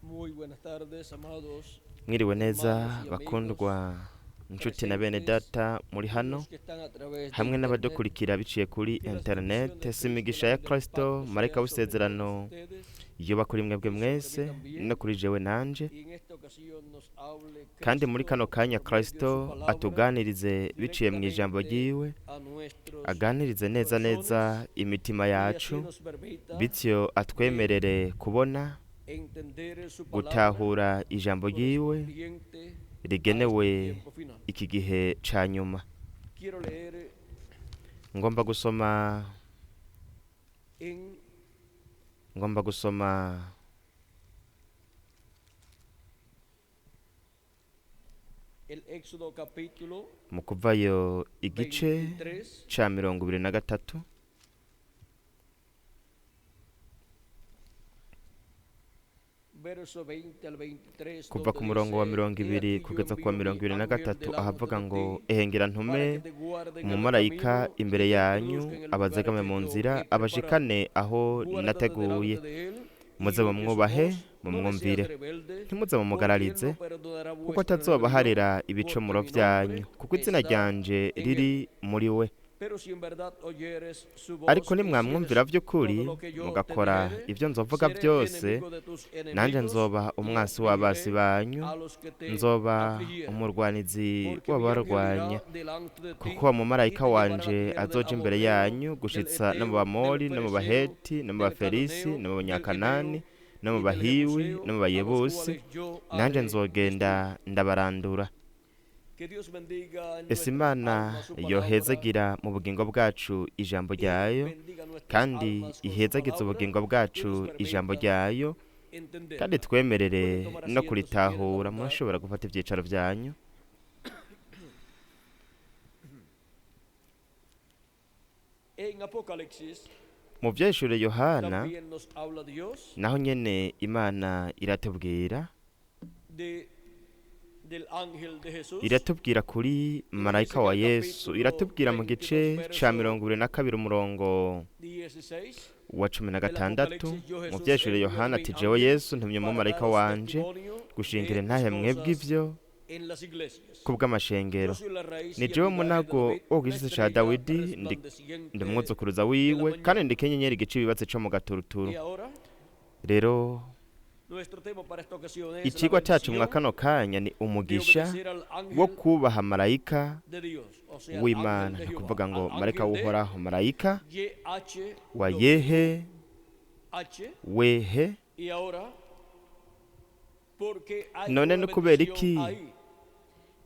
Muy buenas tardes, amados Mwiriwe neza hermanos y amigos bakundwa inshuti na bene presentes data muri y hano los que están a través de hamwe internet. n'abadukurikira biciye kuri Que las internet bendiciones de si Cristo, el imigisha ya ángel del Kristo pacto, marayika sean sobre todos w'isezerano ustedes yoba kuri mwebwe y sobre mí mwese también. no kuri jewe nanje Y en esta ocasión nos hable kandi muri kano Cristo kanya por medio de su Kristo palabra atuganirize biciye mu ijambo directamente ryiwe a nuestros aganirize neza neza corazones imitima y así yacu nos permita bityo de atwemerere kubona entender su palabra gutahura ijambo ryiwe correspondiente a este rigenewe tiempo final. iki gihe ca nyuma. Quiero leer Ngomba gusoma en ngomba gusoma el Éxodo capítulo mu kuvayo igice 23, ca 23 verso 20 al 23, kuva ku donde murongo wa dice: mirongo He ibiri aquí yo kugeza ku wa envío mi 23 ángel delante ahavuga de ngo ti ehengera ntume para que te guarde en el umumarayika camino imbere y te yanyu introduzca en el lugar abazigame que mu yo nzira he preparado. abashikane aho Guárdate nateguye delante de él muze y oye su mumwubahe voz, no le seas mumwumvire rebelde, ntimuze porque él mumugararize no perdonará kuko vuestra rebelión, atazobaharira porque ibicumuro mi nombre vyanyu kuko izina está ryanje en él. riri muri we. Pero si en verdad oyeres su voz Ariko e nimwamwumvira hicieres vy'ukuri todo lo que yo te mugakora dijere, ivyo nzovuga seré byose enemigo de tus nanje enemigos nzoba y umwansi w'abasi afligiré banyu a los que te nzoba afligieren. umurwanizi Porque mi ángel w'abarwanya irá delante de kuko ti wa y mumarayika te llevará a la wanje tierra del azoja imbere amorreo, yanyu del gushitsa no mu Eteo, del Bamori no mu Fereceo, Baheti no mu del Baferisi Cananeo, no mu del Banyakanani Heveo no mu y del Bahiwi Jebuseo, no mu a los Bayebusi cuales yo nanje haré nzogenda destruir. ndabarandura. Que Dios bendiga en Ese nuestras Imana almas su palabra yohezagira mu bugingo bwacu ijambo y ryayo bendiga nuestras kandi almas con su ihezagize palabra ubugingo y bwacu nos ijambo permita ryayo kandi entenderla. twemerere Pueden tomar no asiento si quieren la kuritahura. bondad. Murashobora gufata ivyicaro vyanyu. En Apocalipsis Mu vyeshure Yohana también nos habla Dios naho nyene Imana iratubwira del ángel de Jesús iratubwira kuri y nos dice marayika en wa el Yesu capítulo iratubwira mu 22, gice ca verso 22 umurongo 16 wa cumi na del gatandatu Apocalipsis: Yo mu Jesús vyeshure envío a Yohana mi ati jewe ángel Yesu ntumye para umumarayika daros wanje testimonio de gushingira estas intahe mwebwe cosas ivyo en las iglesias. kubw'amashengero Yo soy la raíz ni y el jewe linaje de munago David, wo la ku gishitsi ca estrella Dawidi ndi ndi resplandeciente de la umwuzukuruza wiwe kandi mañana. ndi ikinyenyeri gica ibibatsi co mu gaturuturu. Y ahora, Rero nuestro tema para esta ocasión es la icigwa cacu mwa bendición kano kanya ni de umugisha obedecer al wo ángel kubaha marayika de Dios, o sea, al ángel w'Imana de ni Jehová, ukuvuga ngo al marayika ángel de w'Uhoraho marayika wa YHWH. yehe wehe. Y ahora, porque hay None una ni kubera bendición iki ahí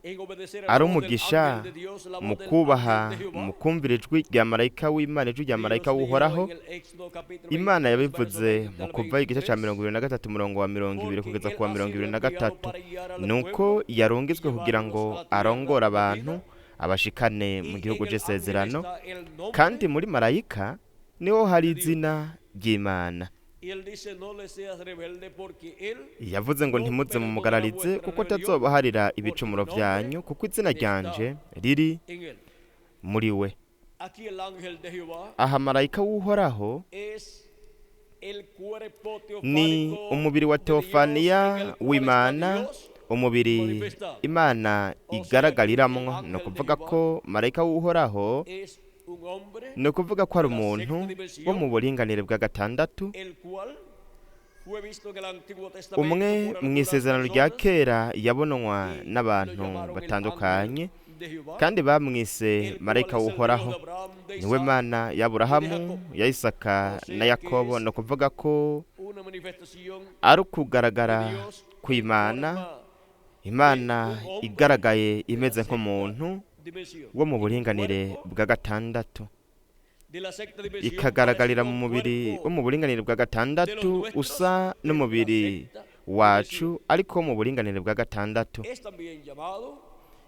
en obedecer a la ari voz del umugisha ángel de Dios, la mu voz del kubaha ángel de mu Jehová? kumvira ijwi rya marayika w'Imana ijwi rya marayika Dios dijo w'Uhoraho. en el Éxodo capítulo Imana 23, verso yabivuze 20 mu al kuva igice ca 23, 23 umurongo wa 20 porque kugeza él ku wa ha mirongo sido ibiri na enviado gatatu para guiar al nuko pueblo y yarungitswe kugira llevarlos ngo a la tierra arongore abantu prometida. abashikane mu Y gihugu en el ángel c'isezerano está el kandi nombre muri marayika niho hari de Dios. izina ry'Imana. Y él dice: No le seas rebelde, porque él Yavuze ngo no ntimuze perdonará mumugararize vuestra kuko rebelión, atazobaharira porque mi ibicumuro nombre vyanyu kuko izina ryanje está riri en él. muri we. Aquí el ángel de Jehová Aha marayika w'Uhoraho es el cuerpo ni teofánico umubiri wa de Dios en teofaniya el cual está w'Imana Dios umubiri manifestado. Imana O sea que el igaragariramwo ni ángel de ukuvuga Jehová ko marayika w'Uhoraho es un hombre ni ukuvuga ko ari de la umuntu sexta wo mu dimensión, buringanire bwa gatandatu el cual fue visto en el Antiguo Testamento umwe por mu algunas isezerano rya personas kera yabonwa y lo n'abantu llamaron el batandukanye ángel de Jehová, kandi bamwise el cual marayika es el Dios w'Uhoraho de Abraham, de niwe Isaac Mana y de y'Aburahamu Jacob. ya Isaka O na sea que Yakobo es ni ukuvuga ko una manifestación ari de ukugaragara Dios en kw'Imana forma de Imana un hombre igaragaye de la imeze sexta nk'umuntu dimensión. wo mu En buringanire cuerpo bwa gatandatu de la sexta dimensión ikagaragarira parecido mu al mubiri wo cuerpo mu buringanire bwa de los gatandatu nuestros, usa pero de la n'umubiri sexta wacu dimensión. ariko wo mu buringanire bwa gatandatu. Es también llamado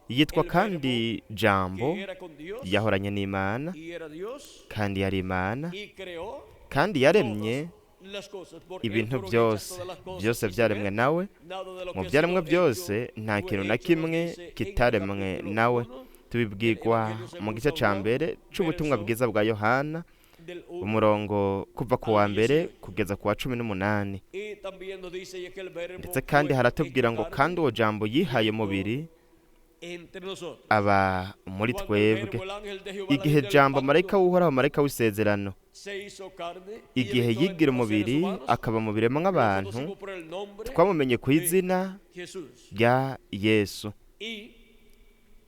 Yitwa el kandi Verbo Jambo que era con Dios yahoranye n'Imana y era Dios kandi yari Imana y creó kandi yaremye todas las cosas. Por él ibintu fueron hechas byose todas las cosas byose y sin vyaremwe él nawe nada de lo mu que ha vyaremwe sido hecho byose nta fue kintu na hecho, nos kimwe dice en el kitaremwe capítulo nawe 1 del tubibwirwa Evangelio mu según gice San ca Juan, mbere c'ubutumwa verso bwiza bwa Yohana del 1 umurongo kuva ku wa mbere kugeza ku wa 18. Y también nos dice, y que el verbo Ndetse kandi fue haratubwira ngo hecho carne kandi uwo jambo yihaye umubiri entre nosotros. aba muri Cuando el twebwe. verbo, el ángel de Jehová, el Igihe ángel del jambo pacto, marayika w'Uhoraho, marayika w'isezerano, se hizo carne y igihe habitó yigira entre los seres umubiri humanos, akaba mu biremwa lo nk'abantu, conocimos por el nombre twamumenye ku izina Jesús. rya Yesu. Y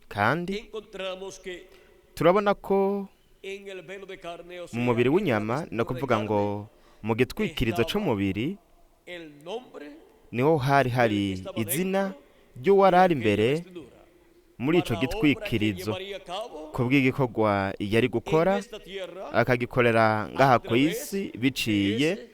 Kandi encontramos que turabona ko en el velo de carne, o mu sea, mubiri en la w'inyama, vestidura ni de ukuvuga carne, ngo mu gitwikirizo c'umubiri, el nombre niho hari hari izina ry'uwari ari imbere aquella vestidura, muri ico para la obra que gitwikirizo, llevaría a cabo kubw'igikorwa yari en gukora esta tierra akagikorera ngaha a ku través isi de biciye ese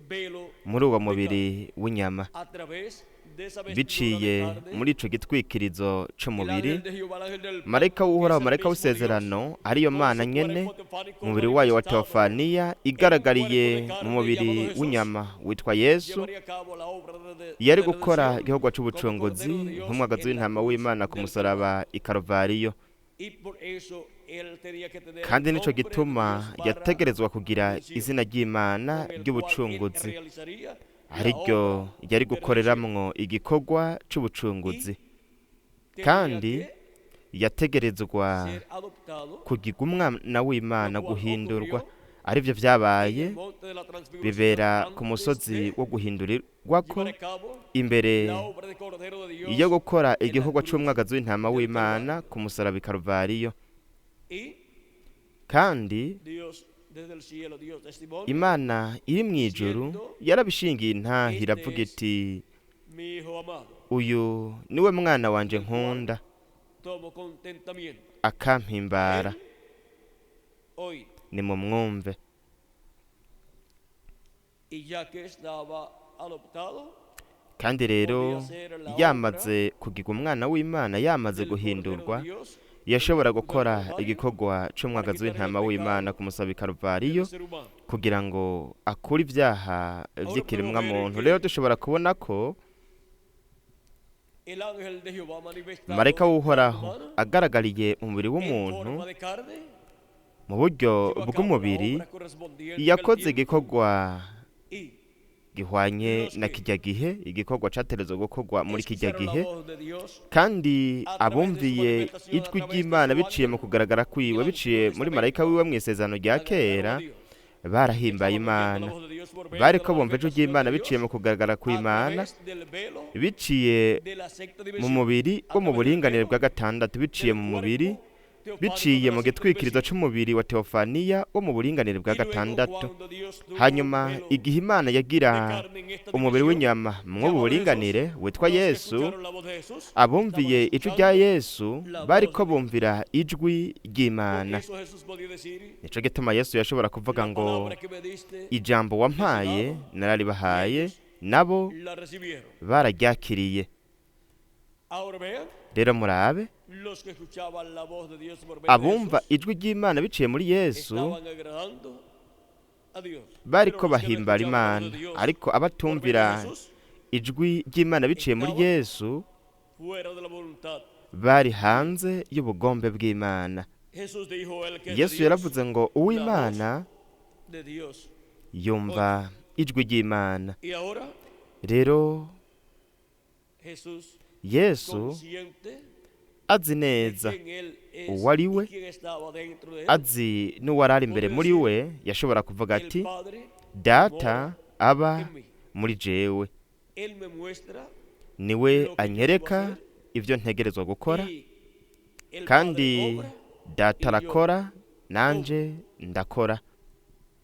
velo muri uwo de mubiri w'inyama, carne, a través de esa vestidura de biciye carne, muri ico gitwikirizo el c'umubiri. ángel de Jehová, el ángel del Marayika pacto, que w'Uhoraho, es el marayika mismo Dios, w'isezerano, ariyo con Mana su nyene, cuerpo teofánico umubiri wayo wa manifestado teofaniya en un igaragariye cuerpo de mu carne mubiri llamado Jesús, w'inyama witwa Yesu, llevaría a cabo la obra de yari de gukora redención igikorwa como c'ubucunguzi Cordero de Dios nk'umwagazi en la w'intama cruz w'Imana ku del musaraba i Karuvariyo. Calvario. Y por eso él tenía que tener Kandi el nico nombre de gituma Dios barra yategerezwa kugira redención, izina ry'Imana con el cual él ry'ubucunguzi, realizaría la ariryo obra yari de redención. gukoreramwo igikorwa c'ubucunguzi. Y tenía Kandi que yategerezwa ser adoptado, kugirwa umwana w'Imana, lo cual guhindurwa, ocurrió arivyo en vyabaye el monte de la transfiguración bibera ku antes musozi de wo guhindurirwako, llevar a cabo imbere la obra de Cordero de Dios yo gukora en la igikorwa cruz c'umwagazi w'intama del w'Imana Calvario. ku musaraba i Karuvariyo. Y Kandi Dios desde el cielo dio testimonio, Imana iri mw'ijuru diciendo, yarabishingiye intahe Este iravuga es iti mi hijo amado, uyu niwe mwana wanje el cual nkunda tomo contentamiento. akampimbara, Él hoy, nimumwumve. y ya que estaba adoptado, Kandi rero podía hacer la obra yamaze kugirwa umwana w'Imana, yamaze del Cordero guhindurwa, de Dios en la yashobora cruz del gukora Calvario igikorwa para c'umwagazi quitar el w'intama w'Imana pecado ku musaraba i del Karuvariyo, ser humano. kugira ngo akure ivyaha Ahora podemos vy'ikiremwa ver muntu. Rero que dushobora kubona ko el ángel de Jehová manifestado marayika en carne w'Uhoraho humana, agaragariye mu mubiri en w'umuntu forma de carne, mu buryo llevó a cabo la bw'umubiri, obra correspondiente al yakoze tiempo igikorwa y gihwanye los na que kirya gihe, igikorwa categerezwa gukorwa muri kirya escucharon la gihe. voz de Dios Kandi a través de su abumviye manifestación, a ijwi través de ry'Imana su biciye mu ángel kugaragara en kwiwe, el Antiguo biciye muri marayika Testamento, wiwe mw'isezerano rya agradaron kera, a Dios. barahimbaye Estaban oyendo la Imana. voz de Dios por medio de Bariko la bumva ijwi manifestación ry'Imana de biciye Dios mu kugaragara a kw'Imana, través del velo biciye de la sexta mu dimensión, mubiri a wo mu través del buringanire velo bwa gatandatu, biciye del mu mubiri, cuerpo teofánico de biciye la mu sexta gitwikirizo dimensión. c'umubiri wa teofaniya wo mu buringanire bwa Y luego gatandatu. cuando Dios tuvo un Hanyuma velo igihe Imana de yagira carne en esta umubiri dimensión w'inyama mw'ubu llamado Jesús, buringanire witwa los que Yesu, escucharon la voz de Jesús abumviye estaban ijwi rya escuchando Yesu la voz bariko de Dios. bumvira ijwi Por ry'Imana. eso Jesús podía decir, Nico gituma Yesu yashobora kuvuga la ngo palabra que me diste, ijambo les he wampaye dado, y nararibahaye, ellos nabo la recibieron. bararyakiriye. Ahora vean, Rero murabe, los que escuchaban la voz de Dios por medio de abumva Jesús ijwi ry'Imana biciye muri Yesu estaban agradando a Dios. Pero bariko los que no bahimbara escuchaban la voz Imana, de Dios ariko por medio de abatumvira Jesús ijwi ry'Imana biciye muri estaban Yesu fuera de la voluntad bari de Dios. hanze y'ubugombe bw'Imana. Jesús dijo, el que es de Yesu Dios, yaravuze ngo la voz uw'Imana de Dios yumva oye. ijwi ry'Imana. Y ahora Rero Jesús, Yesu consciente azi de neza quién él es uwo ari y we, quién estaba dentro de él, azi n'uwari ari imbere podía muri decir, we, yashobora kuvuga el ati Padre Data mora aba en mí. muri jewe, Él me muestra niwe lo que yo debo anyereka hacer ibyo ntegerezwa gukora, y el Padre kandi obra Data y yo arakora obro. nanje ndakora.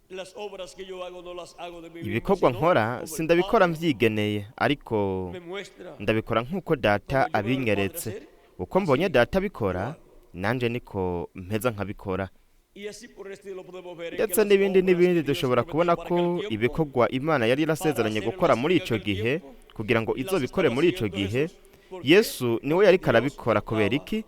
Las obras que yo hago no las hago de mí mismo, Ibikorwa sino nkora como el sindabikora Padre mvyigeneye, ariko me muestra ndabikora nk'uko Data como yo veo al Padre abinyeretse. hacer, Uko mbonye así Data yo abikora, hago. nanje niko mpeza nkabikora. Y así por el estilo podemos ver que Ndetse las n'ibindi obras que n'ibindi Dios dushobora prometió kubona para ko aquel tiempo, ibikorwa Imana yari para yarasezeranye hacer en gukora muri en ico aquel gihe tiempo, kugira ngo las izobikore estaba muri ico haciendo gihe, Jesús. ¿Por qué? Yesu niwe yariko Dios arabikora. Kubera estaba iki?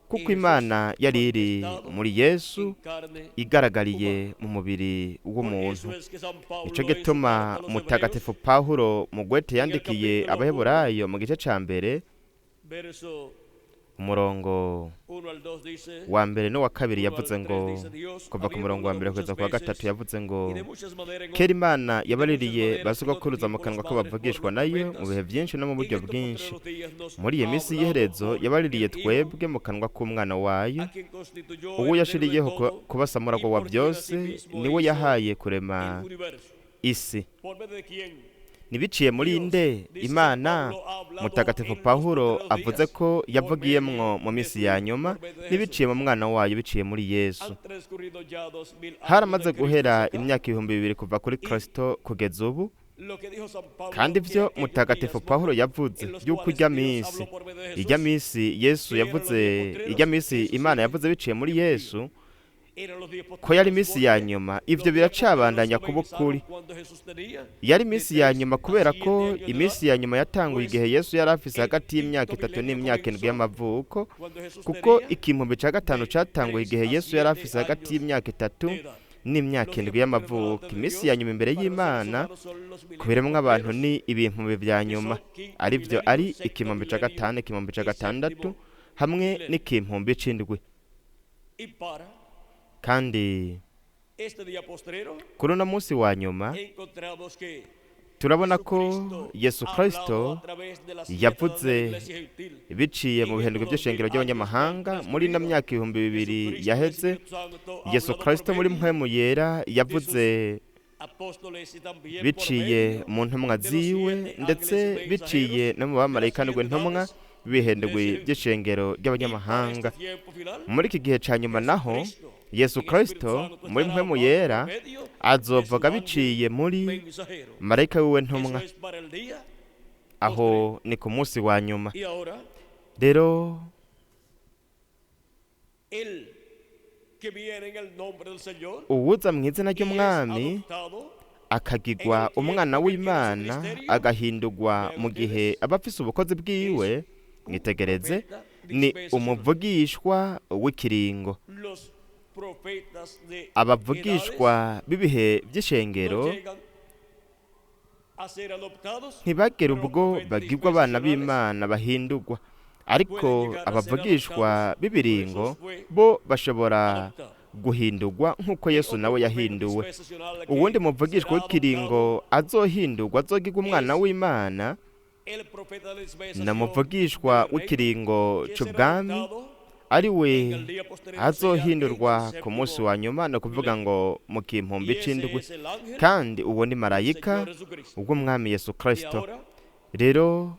Kuko en Jesús Imana yari iri manifestado muri Yesu en carne igaragariye humana. mu mubiri Por w'umuntu. eso es que San Nico Pablo en su gituma carta a los Hebreos, Mutagatifu Pawulo mu gwete en el yandikiye capítulo 1, Abaheburayo mu gice ca mbere, verso Umurongo 1 al 2 dice, wa mbere n'uwa kabiri 1 yavuze al ngo 3 dice, Dios, kuva ku habiendo murongo wa hablado mbere kugeza muchas ku wa gatatu veces yavuze ngo y de muchas maneras en kera Imana yabaririye maneras ba en otro sogokuruza mu tiempo kanwa los ko padres por bavugishwa los nayo mu profetas, bihe byinshi no mu en buryo estos bwinshi postreros días nos muri iyi ha minsi hablado y'iherezo por yabaririye el Hijo, twebwe mu kanwa k'umwana wayo a quien constituyó uwo heredero de yashiriyeho todo kuba y wa por quien byose asimismo niwe hizo yahaye kurema el universo. isi. Por medio de quien Ntibiciye muri Dios, nde dice San Imana Pablo, ha hablado Mutagatifu en los Pawulo postreros avuze días ko por medio yavugiyemwo mu de minsi su ya Hijo, nyuma por medio de ntibiciye Jesús. mu mwana wayo biciye muri Yesu. Han transcurrido ya 2000 años Haramaze de Cristo guhera acá. imyaka 2000 kuva kuri Y Kristo kugeza ubu lo que dijo San Pablo kandi que ivyo aquellos Mutagatifu días Pawulo yavuze en los yuko cuales ijya Dios minsi habló por medio de ijya Jesús, minsi Yesu que eran los yavuze días postreros, ijya minsi eso Imana sigue yavuze biciye muri en vivo. Yesu Eran los días ko yari postreros iminsi ya porque nyuma los ivyo días postreros biracabandanya kuba comenzaron ukuri. cuando Jesús tenía Yari de iminsi ya 3 nyuma a kubera 7 ko años de iminsi edad, ya nyuma yatanguye pues igihe Yesu yari afise el hagati y'imyaka quinto 3 milenio n'imyaka 7 comenzó y'amavuko cuando Jesús kuko tenía ikimpumbi ca gatanu de catanguye 3 igihe a Yesu yari 7 afise hagati años y'imyaka 3 de edad. n'imyaka Los 7 días postreros y'amavuko. delante de Iminsi ya Dios nyuma imbere para los seres y'Imana humanos son los ku milenios biremwa abantu postreros, ni ibihumbi vya que nyuma son quinto arivyo milenio, ari sexto ikimpumbi ca milenio gatanu ikimpumbi ca y gatandatu séptimo hamwe milenio. n'ikimpumbi c'indwi. Y para Kandi este día postrero kuri uno munsi wa nyuma encontramos que turabona ko Jesucristo Yesu ha hablado Kristo a través de las siete edades de la yavuze iglesia gentil. biciye mu En bihendwe estos by'ishengero 2000 años que han ry'abanyamahanga muri ino transcurrido, myaka 2000 Jesucristo, el yaheze Espíritu Santo, ha Yesu hablado por Kristo muri medio mpwemu yera de sus yavuze apóstoles y también por biciye medio mu ntumwa de los ziwe siete ndetse ángeles biciye mensajeros no mu de las bamarayika siete n'intumwa edades b'ibihendwe de ese by'ishengero Y para ry'abanyamahanga. este tiempo final, Muri iki gihe ca nyuma naho Jesucristo Yesu en el Espíritu Kristo Santo muri estará mpwemu hablando yera por medio de su azovuga ángel biciye muri mensajero. marayika wiwe Eso ntumwa. es para el día Aho postrero. ni ku munsi wa nyuma. Y ahora, Rero el que viene en el nombre del Señor uwuza mu izina y es ry'Umwami adoptado en akagigwa el tiempo umwana que tiene su w'Imana ministerio, agahindurwa vean mu gihe ustedes, aba afise ubukozi bwiwe es un mwitegereze profeta ni dispensacional. umuvugishwa w'ikiringo. Los profetas de edades Abavugishwa b'ibihe no by'ishengero llegan a ser adoptados, ntibagera pero los ubwo profetas bagirwa abana dispensacionales b'Imana bahindurwa ariko pueden llegar a ser abavugishwa adoptados. b'ibiringo Jesús fue bo bashobora adoptado. guhindurwa nk'uko El Yesu otro nawe profeta yahinduwe. dispensacional Uwundi que muvugishwa será w'ikiringo adoptado azohindurwa azogirwa umwana es w'Imana el profeta de la na dispensación muvugishwa del reino, w'ikiringo que será c'ubwami adoptado ari we en el día postrero, sea en el azohindurwa ku munsi séptimo wa nyuma ni ukuvuga milenio. ngo mu kimpumbi Y ese c'indwi es el ángel kandi uwo ni del marayika Señor Jesucristo. ubw'umwami Yesu Y Kristo. ahora, Rero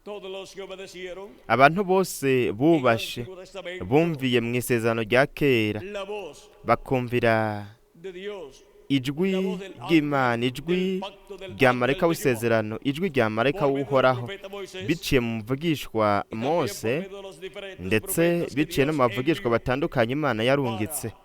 todos los que obedecieron abantu bose en el bubashe Antiguo Testamento bumviye mu isezerano rya kera la voz bakumvira de Dios, ijwi la voz del ángel ry'Imana ijwi del pacto del rya ángel marayika de Jehová, w'isezerano ijwi rya marayika por medio del w'Uhoraho profeta Moisés biciye mu muvugishwa y también por Mose medio de los diferentes ndetse profetas que biciye no mu Dios bavugishwa envió batandukanye Imana yarungitse para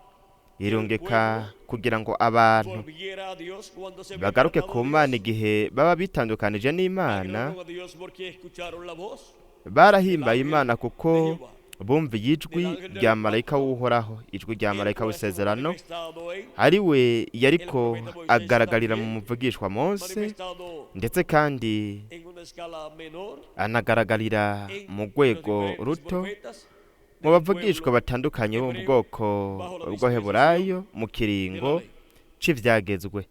que el irungika pueblo kugira ngo abantu volviera a Dios cuando se había bagaruke apartado ku de Mana Dios. igihe baba bitandukanije n'Imana. Agradaron a Dios porque escucharon la voz del Barahimbaye ángel Imana de kuko Jehová, bumviye ijwi del ángel rya del marayika pacto, w'Uhoraho ijwi rya el marayika cual estuvo w'isezerano manifestado en ari we el yariko profeta Moisés y agaragarira mu también muvugishwa Mose manifestado ndetse kandi en una escala menor anagaragarira en mu los rwego diferentes ruto profetas mu del bavugishwa pueblo batandukanye bo mu hebreo bwoko bajo la bw'Abaheburayo dispensación mu de la kiringo ley. c'ivyagezwe.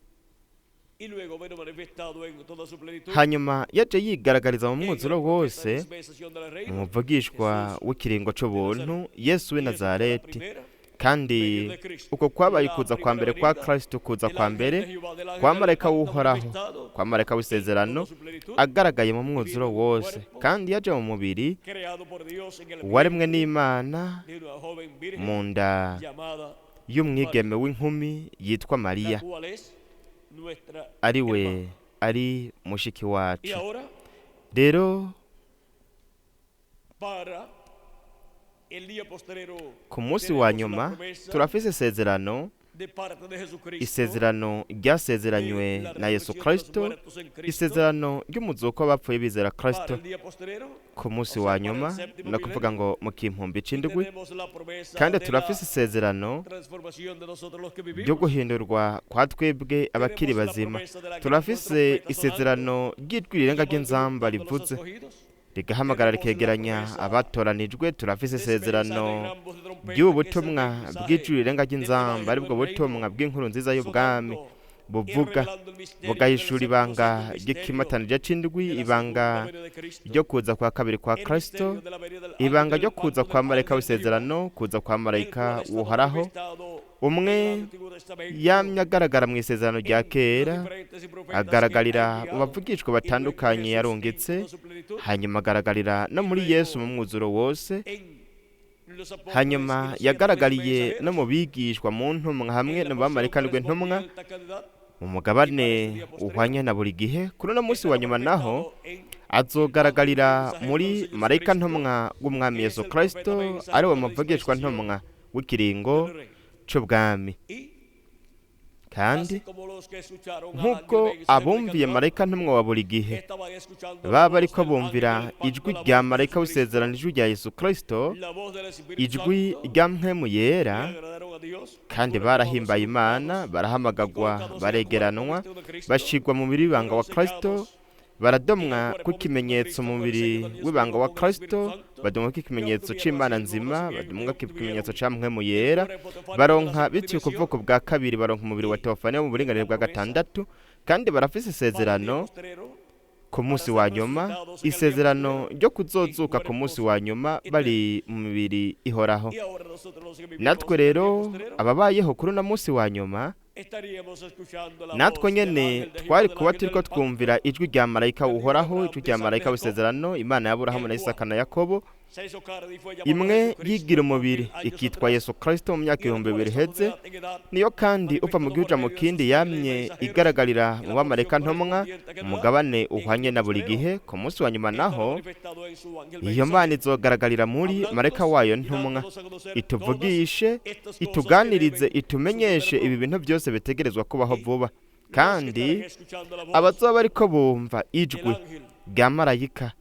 Y luego vino manifestado en toda su plenitud Hanyuma yaje yigaragariza mu en el mwuzuro profeta de wose dispensación del mu reino, muvugishwa Jesús w'ikiringo de c'ubuntu Nazaret. Yesu w'i Y esa fue la Nazareti. primera Kandi venida de Cristo, uko kwabaye la ukuza kwa primera mbere kwa venida Kristo kuza del kwa ángel de mbere Jehová, del ángel kwa del marayika pacto w'Uhoraho manifestado kwa marayika en w'isezerano toda su plenitud agaragaye mu y vino mwuzuro en un wose cuerpo kandi yaje mu mubiri creado por Dios en el waremwe vientre n'Imana de una joven virgen mu nda llamada y'umwigeme María, w'inkumi yitwa la Mariya cual es nuestra ari we hermana. ari mushiki Y wacu. ahora, Rero para el día postrero, ku munsi wa tenemos la nyuma promesa turafise isezerano de parte de Jesucristo isezerano de ryasezeranywe la na Yesu resurrección de los Kristo muertos en Cristo isezerano ry'umuzuko w'abapfuye bizera para Kristo el día postrero, ku o munsi sea, wa para el nyuma séptimo no kuvuga milenio. ngo mu kimpumbi Y c'indwi tenemos la promesa kandi de turafise la isezerano transformación de nosotros los que ryo vivimos. guhindurwa kwa twebwe abakiri Tenemos la bazima promesa de la gran turafise trompeta sonando, isezerano ry'ijwi rirenga llamando y ry'inzamba juntando a los rivuze escogidos. Rigahamagara rikegeranya abatoranijwe. Turafise isezerano ry'ubutumwa bw'ijwi rirenga ry'inzamba, aribwo butumwa bw'inkuru nziza y'ubwami, buvuga bugahishura ibanga ry'ikimatanije c'indwi, ibanga ryo kuza kwa kabiri kwa Kristo, ibanga ryo kuza kwa marayika w'isezerano, kuza kwa marayika wuhoraho, umwe yamye agaragara mu isezerano rya kera, agaragarira mu bavugishwa batandukanye yarungitse, hanyuma agaragarira no muri Yesu mu mwuzuro wose, hanyuma yagaragariye no mu bigishwa mu ntumwa hamwe no mu bamarayika ntumwa mu mugabane uhwanye na buri gihe. Kuri uno munsi wa nyuma naho azogaragarira muri marayika ntumwa w'umwami Yesu Kristo, ari we muvugishwa ntumwa w'ikiringo c'ubwami. Kandi nk'uko abumviye marayika ntumwa wa buri gihe baba ariko bumvira ijwi rya marayika w'isezerano, ijwi rya Yesu Kristo, ijwi rya mpwemu yera, kandi barahimbaye Imana, barahamagagwa, baregeranwa, bashigwa mu mubiri w'ibanga wa Kristo, baradomwa kw'ikimenyetso mu mubiri w'ibanga wa Kristo, badomwa kw'ikimenyetso c'Imana nzima, badomwa kw'ikimenyetso ca mpwemu yera, baronka bityo ukuvuko bwa kabiri, baronka umubiri wa teofaniya mu buringanire bwa gatandatu, kandi barafise isezerano ku munsi wa nyuma, isezerano ryo kuzozuka ku munsi wa nyuma bari mu mibiri ihoraho. Natwe rero ababayeho kuri uno munsi wa nyuma, natwe nyene twari kuba turiko twumvira ijwi rya marayika uhoraho, ijwi rya marayika w'isezerano, Imana ya Aburahamu na Isaka na Yakobo, imwe yigira umubiri ikitwa Yesu Kristo mu myaka 2000 iheze, niyo kandi uva mu gihugu mu kindi yamye igaragarira mu bamarayika ntumwa umugabane uhwanye na buri gihe. Ku munsi wa nyuma naho iyo Mana izogaragarira muri marayika wayo ntumwa, ituvugishe, ituganirize, itumenyeshe ibi bintu byose bitegerezwa kubaho vuba. Kandi abazoba bariko bumva ijwi rya marayika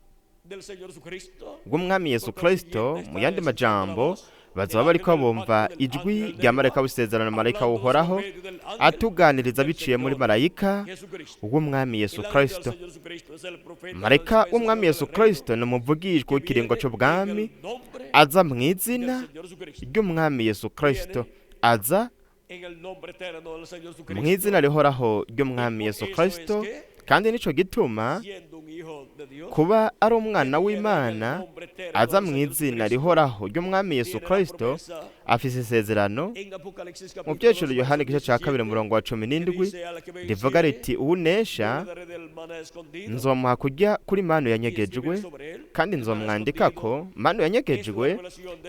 w'umwami Yesu Kristo, mu yandi majambo bazoba bariko bumva ijwi rya marayika w'isezerano, marayika uhoraho, atuganiriza biciye muri marayika w'umwami Yesu Kristo. Marayika w'umwami Yesu Kristo ni umuvugishwa w'ikiringo c'ubwami, aza mu izina ry'umwami Yesu Kristo, aza mu izina rihoraho ry'umwami Yesu Kristo. Kandi nico gituma kuba ari umwana w'Imana aza mu izina rihoraho ry'umwami Yesu Kristo, afise isezerano mu byecuro Yohana igice ca 2 umurongo wa 17 rivuga riti: uwunesha nzomuha kurya kuri manu yanyegejwe, kandi nzomwandikako. Manu yanyegejwe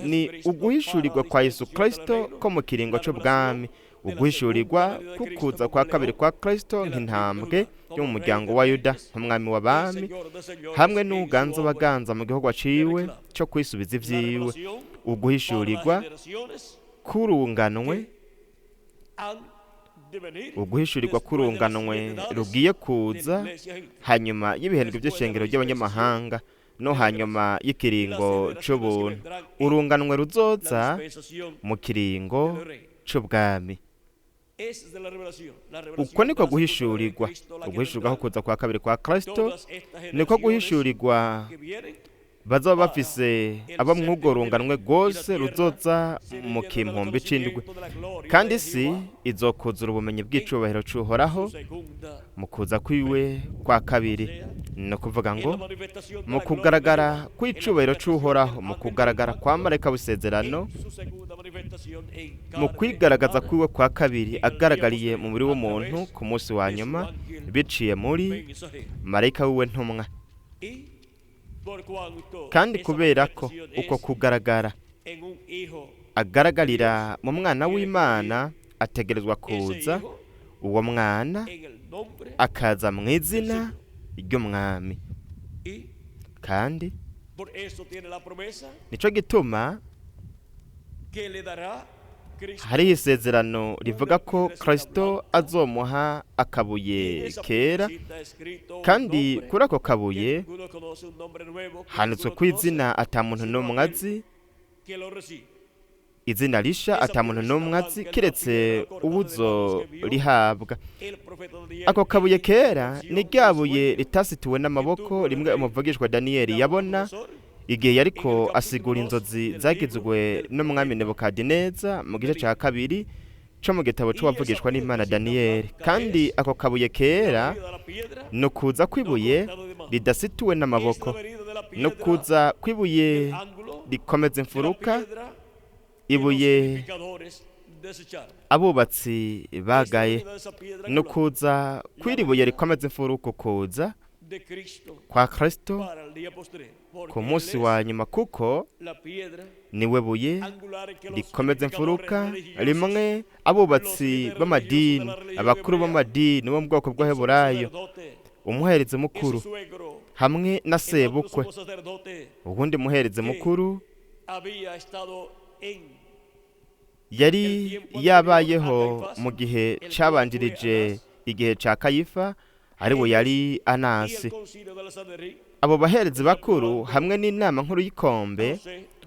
ni uguhishurirwa kwa Yesu Kristo ko mu kiringo c'ubwami, uguhishurirwa kukuza kwa kabiri kwa Kristo nk'intambwe yo mu muryango wa Yuda, nk'umwami w'abami, hamwe n'uganza baganza mu gihugu aciwe cyo kwisubiza ivyiwe, uguhishurirwa kurunganwe, uguhishurirwa kurunganwe rugiye kuza hanyuma y'ibihembwe by'ishengero ry'abanyamahanga no hanyuma y'ikiringo c'ubuntu, urunganwe ruzoza mu kiringo c'ubwami. Uko niko guhishurirwa, uguhishurirwa ko kuza kwa kabiri kwa Kristo niko guhishurirwa bazaba bafise abo mw'urwo runganwe rwose ruzoza mu kimpumbi c'indwi, kandi isi izokuzura ubumenyi bw'icubahiro c'Uhoraho mu kuza kwiwe kwa kabiri. Ni ukuvuga ngo mu kugaragara kw'icubahiro c'Uhoraho, mu kugaragara kwa marayika w'isezerano, mu kwigaragaza kwiwe kwa kabiri agaragariye mu mubiri w'umuntu ku munsi wa nyuma biciye muri marayika wiwe ntumwa. Kandi kubera ko uko kugaragara agaragarira mu mwana w'Imana, ategerezwa kuza uwo mwana akaza mu izina ry'umwami. Kandi nico gituma hariho isezerano rivuga ko Kristo azomuha akabuye kera, kandi kuri ako kabuye handitswe ku izina ata muntu n'umwe azi, Izina risha ata muntu n'umwe azi kiretse ubuzo rihabwa. Ako kabuye kera ni rya buye ritasituwe n'amaboko rimwe umuvugishwa Daniyeli yabona igihe yariko asigura inzozi zagizwe n'umwami Nebukadineza mu gice cya kabiri co mu gitabo c'uwavugishwa n'Imana Daniyeli. Kandi ako kabuye kera ni ukuza kw'ibuye ridasituwe n'amaboko, ni ukuza kw'ibuye rikomeza imfuruka, ibuye abubatsi bagaye, ni ukuza kw'iri buye rikomeza imfuruka, ukuza kwa Kristo ku munsi wa nyuma, kuko niwe buye rikomeza imfuruka rimwe abubatsi b'amadini, abakuru b'amadini bo mu bwoko bw'Abaheburayo, umuherezi mukuru hamwe na sebukwe, uwundi muherezi mukuru yari yabayeho mu gihe cabanjirije igihe ca Kayifa, ariwe yari Anasi. Abo baherezi bakuru hamwe n'inama nkuru y'ikombe,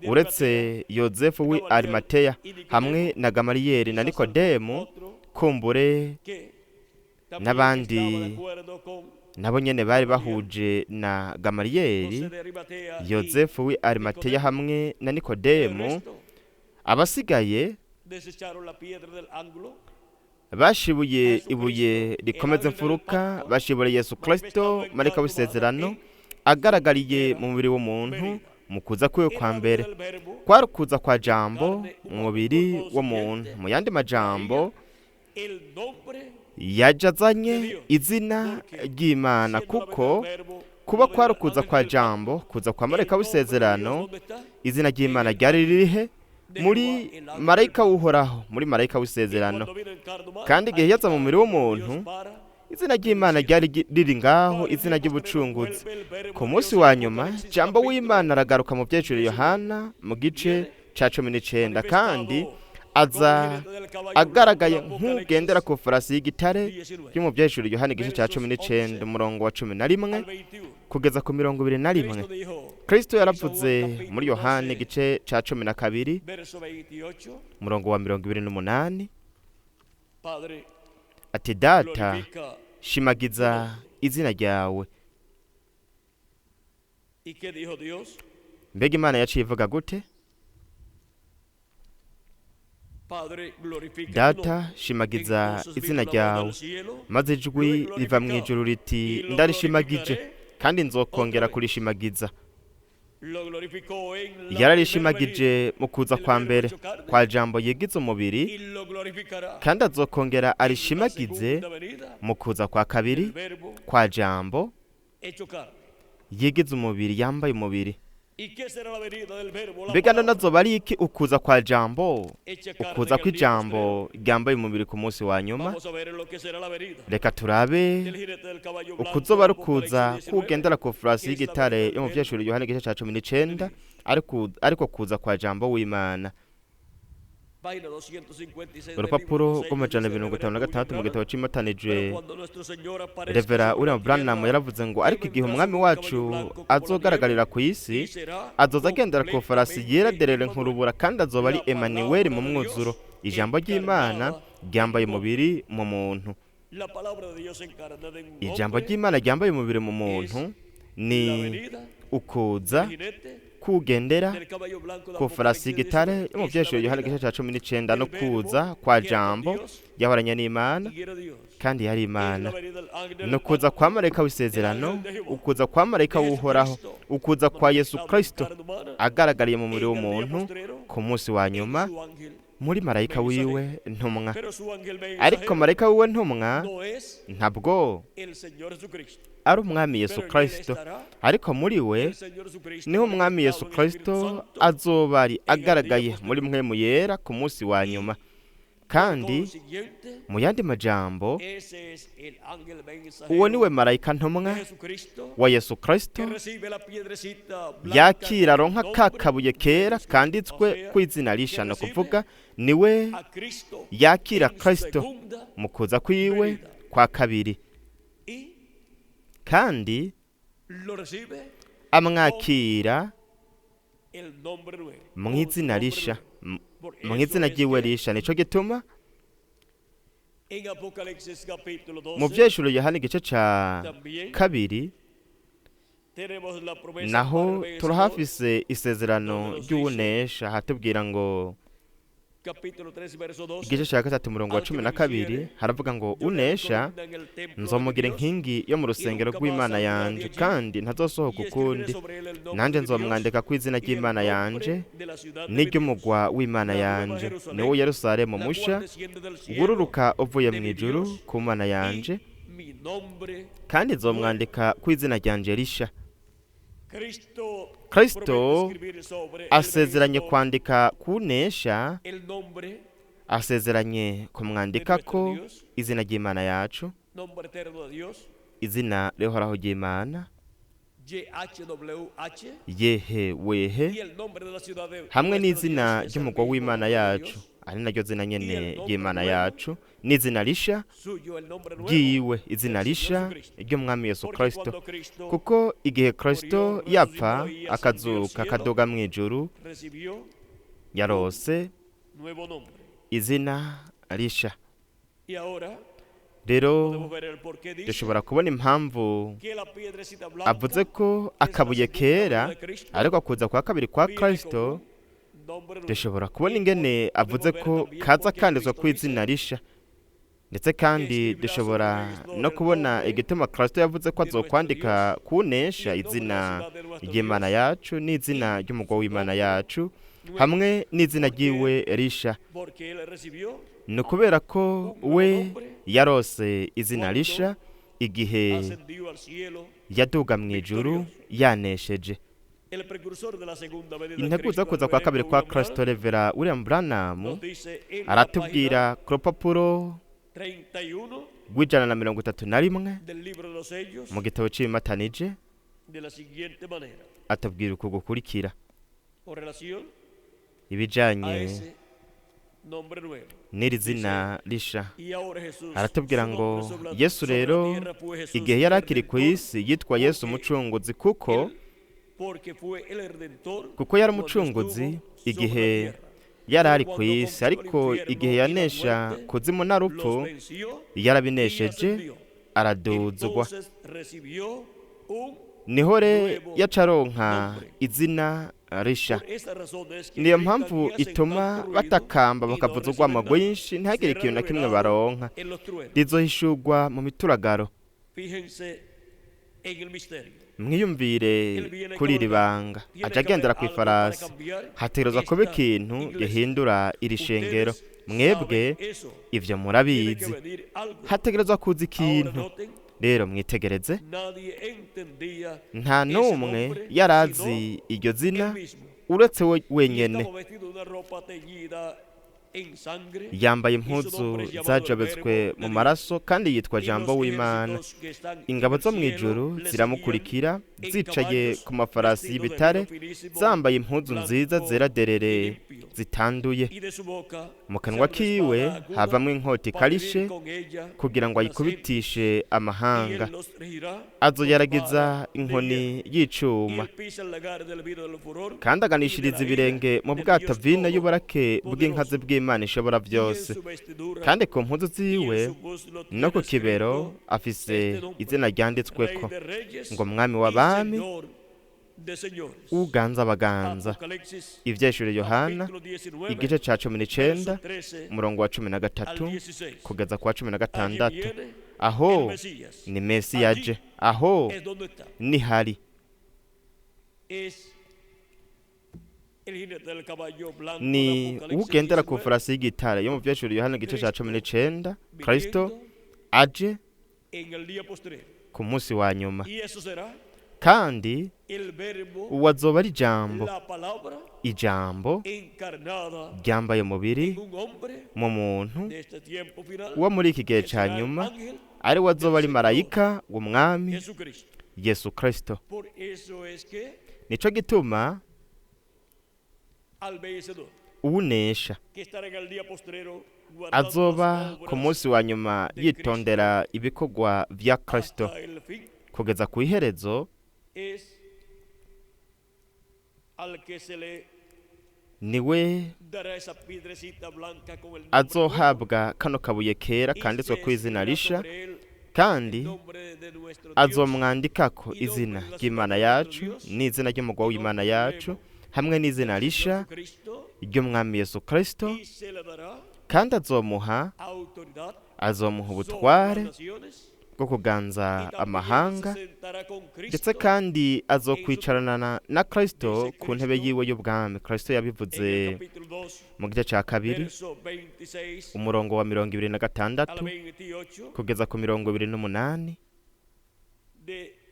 uretse Yozefu w'i Arimateya hamwe na Gamaliyeri na Nikodemu, kumbure n'abandi nabo nyene bari bahuje na Gamaliyeri, Yozefu w'i Arimateya hamwe na Nikodemu, abasigaye bashibuye ibuye rikomeza imfuruka, bashibura Yesu Kristo marayika w'isezerano agaragariye mu mubiri w'umuntu mu kuza kwiwe kwa mbere. Kwari ukuza kwa Jambo mu mubiri w'umuntu. Mu yandi majambo, yaje azanye izina ry'Imana, kuko kuba kwari ukuza kwa Jambo, kuza kwa marayika w'isezerano, izina ry'Imana ryari ririhe? Muri marayika w'Uhoraho, muri marayika w'isezerano. Kandi igihe yaza mu mubiri w'umuntu, izina ry'Imana ryari riri ngaho, izina ry'ubucunguzi. Ku munsi wa nyuma, Jambo w'Imana aragaruka mu byecuro Yohana mu gice ca 19, kandi aza agaragaye nk'ugendera ku farasi y'igitare yo mu byecuro Yohana igice ca 19 umurongo wa 11 kugeza ku 21. Kristo yaravuze muri Yohana igice ca 12 umurongo wa 28 ati: Data, shimagiza izina ryawe. Mbega Imana yaciye ivuga gute? Data, shimagiza izina ryawe. Maze ijwi riva mu ijuru riti: Ndarishimagije kandi nzokongera kurishimagiza. Yararishimagije mu kuza kwa mbere kwa Jambo yigize umubiri, kandi azokongera arishimagize mu kuza kwa kabiri kwa Jambo yigize umubiri, yambaye umubiri. Mbega none azoba ari iki ukuza kwa Jambo, ukuza kw'Ijambo ryambaye umubiri ku munsi wa nyuma? Reka turabe ukuzoba ari ukuza kugendera ku farasi y'igitare yo mu vyeshuri Yohana igice ca 19, ariko kuza kwa Jambo w'Imana. Urupapuro rw'amajana 56 mu gitabo c'imatanijwe, Revera William Branham yaravuze ngo: ariko igihe umwami wacu azogaragarira ku isi, azoza agendera ku farasi yera derere nk'urubura, kandi azoba ari Emmanuel mu mwuzuro, ijambo ry'Imana ryambaye umubiri mu muntu. Ijambo ry'Imana ryambaye umubiri mu muntu ni ukuza kugendera ku farasi y'igitare yo mu vyeshuro Yohana igice ca 19, no kuza kwa Jambo yahoranye n'Imana kandi yari Imana, no kuza kwa marayika w'isezerano, ukuza kwa marayika w'Uhoraho, ukuza kwa Yesu Kristo agaragariye mu mubiri w'umuntu ku munsi wa nyuma muri marayika wiwe ntumwa. Ariko marayika wiwe ntumwa ntabwo ari umwami Yesu Kristo, ariko muri we niho umwami Yesu Kristo azoba ari agaragaye muri mpwemu yera ku munsi wa nyuma. Kandi mu yandi majambo, uwo niwe marayika ntumwa wa Yesu Kristo yakira aronka ka kabuye kera kanditswe ku izina risha, no kuvuga niwe yakira Kristo mu kuza kwiwe kwa kabiri, kandi amwakira mu izina risha, mu izina ry'iwe risha. Nico gituma mu vyeshuro Yohana igice ca 2 naho turahafise isezerano ry'uwunesha, hatubwira ngo igice cya 3 umurongo wa 12 haravuga ngo unesha nzomugira inkingi yo mu rusengero rw'Imana yanje, kandi ntazosohoka ukundi, nanjye nzomwandika ku izina ry'Imana yanje n'iry'umugwa w'Imana yanje, niwo Yerusalemu musha wururuka uvuye mu ijuru ku Mana yanje, kandi nzomwandika ku izina ryanje risha. Kristo asezeranye kwandika kunesha, asezeranye kumwandika ko izina ry'Imana yacu, izina rihoraho ry'Imana, yehe wehe, hamwe n'izina ry'umugwa w'Imana yacu, ari naryo zina nyene ry'Imana yacu, n'izina risha ryiwe, izina risha ry'Umwami Yesu Kristo. Kuko igihe Kristo yapfa akazuka akadoga mu ijuru, yarose izina risha. Rero dushobora kubona impamvu avuze ko akabuye kera, ariko kuza kwa kabiri kwa Kristo, dushobora kubona ingene avuze ko kaza kanditswe ku izina risha. Ndetse kandi dushobora no kubona igituma Kristo yavuze ko azokwandika kunesha izina ry'Imana yacu n'izina ry'umugwa w'Imana yacu hamwe n'izina ry'iwe risha. Ni ukubera ko we yarose izina risha igihe yaduga mu ijuru yanesheje. Integuza kuza kwa kabiri kwa Kristo, Revera William Branham aratubwira ku rupapuro rw'131 mu gitabo cy'ibimatanije, atubwira uku gukurikira ibijanye n'iri zina risha. Aratubwira ngo Yesu rero igihe yari akiri ku isi yitwa Yesu umucunguzi, kuko yari umucunguzi igihe yari ari ku isi, ariko igihe yanesha kuzimu na rupfu yarabinesheje araduzwa, niho re yacaronka izina risha. Niyo mpamvu ituma batakamba bakavuza urwamo rwinshi, ntihagire ikintu na kimwe baronka, rizohishurwa mu mituragaro. Mwiyumvire kuri iri banga. Aja agendera ku ifarasi, hategerezwa kuba ikintu gihindura iri shengero. Mwebwe ivyo murabizi, hategerezwa kuza ikintu. Rero mwitegereze, nta n'umwe yarazi iryo zina uretse we wenyene. Yambaye impuzu zajabetswe mu maraso, kandi yitwa Jambo w'Imana. Ingabo zo mu ijuru ziramukurikira zicaye ku mafarasi y'ibitare, zambaye impuzu nziza zera derere zitanduye. Mu kanwa kiwe havamwo inkota ikarishe, kugira ngo ayikubitishe amahanga. Azoyaragiza inkoni y'icuma, kandi aganishiriza ibirenge mu bwato vino y'uburake bw'inkazi bw'Imana ishobora byose. Kandi ku mpuzu ziwe no ku kibero afise izina ryanditsweko ngo Mwami w'abami, uganza abaganza. Ivyeshuro Yohana igice ca 19 umurongo wa 13 kugeza ku wa 16. Aho ni Mesiya yaje, aho ni hari ni ugendera ku farasi y'igitare yo mu vyeshuro Yohana igice ca 19, Kristo aje ku munsi wa nyuma. Kandi uwo azoba ari ijambo, ijambo ryambaye umubiri mu muntu wo muri iki gihe ca nyuma, ari we azoba ari marayika w'Umwami Yesu Kristo. Nico gituma uwunesha azoba ku munsi wa nyuma yitondera ibikorwa vya Kristo kugeza ku iherezo, Niwe dará esa piedrecita blanca con el nombre nuevo, azohabwa kano kabuye kera y kanditswe se ku izina escribirá risha, sobre él el kandi nombre de nuestro Dios azomwandikako izina ry'Imana yacu n'izina ry'umugwa w'Imana yacu hamwe n'izina risha Jesucristo, ry'Umwami Yesu Kristo, y se le dará kandi azomuha autoridad azomuha sobre ubutware las naciones, bwo y kuganza también amahanga, se sentará con ndetse Cristo kandi azokwicarana na Kristo ku ntebe yiwe y'ubwami. Kristo en yabivuze el capítulo 2, mu gice ca kabiri verso 26 umurongo wa 26 al 28 kugeza ku 28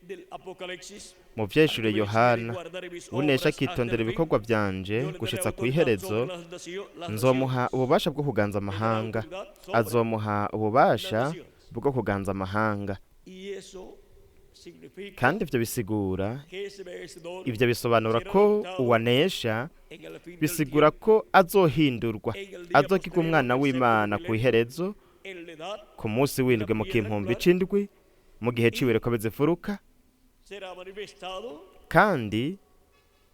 del Apocalipsis. mu vyeshure Al que Yohana. venciere y guardare mis Unesha obras hasta akitondera el fin, ibikorwa vyanje yo le daré gushitsa autoridad kw'iherezo, sobre las las nzomuha naciones. ububasha bwo kuganza Le dará amahanga. autoridad sobre Azomuha ububasha bwo kuganza amahanga. Y eso significa Kandi ivyo bisigura, que ese vencedor ivyo bisobanura ko uwanesha, en el fin del bisigura tiempo, ko azohindurwa, en el día azokirwa postrero umwana del w'Imana séptimo ku milenio, iherezo, en la edad ku munsi w'indwi mu kimpumbi c'indwi, mu gihe c'ibireko bizifuruka, será manifestado kandi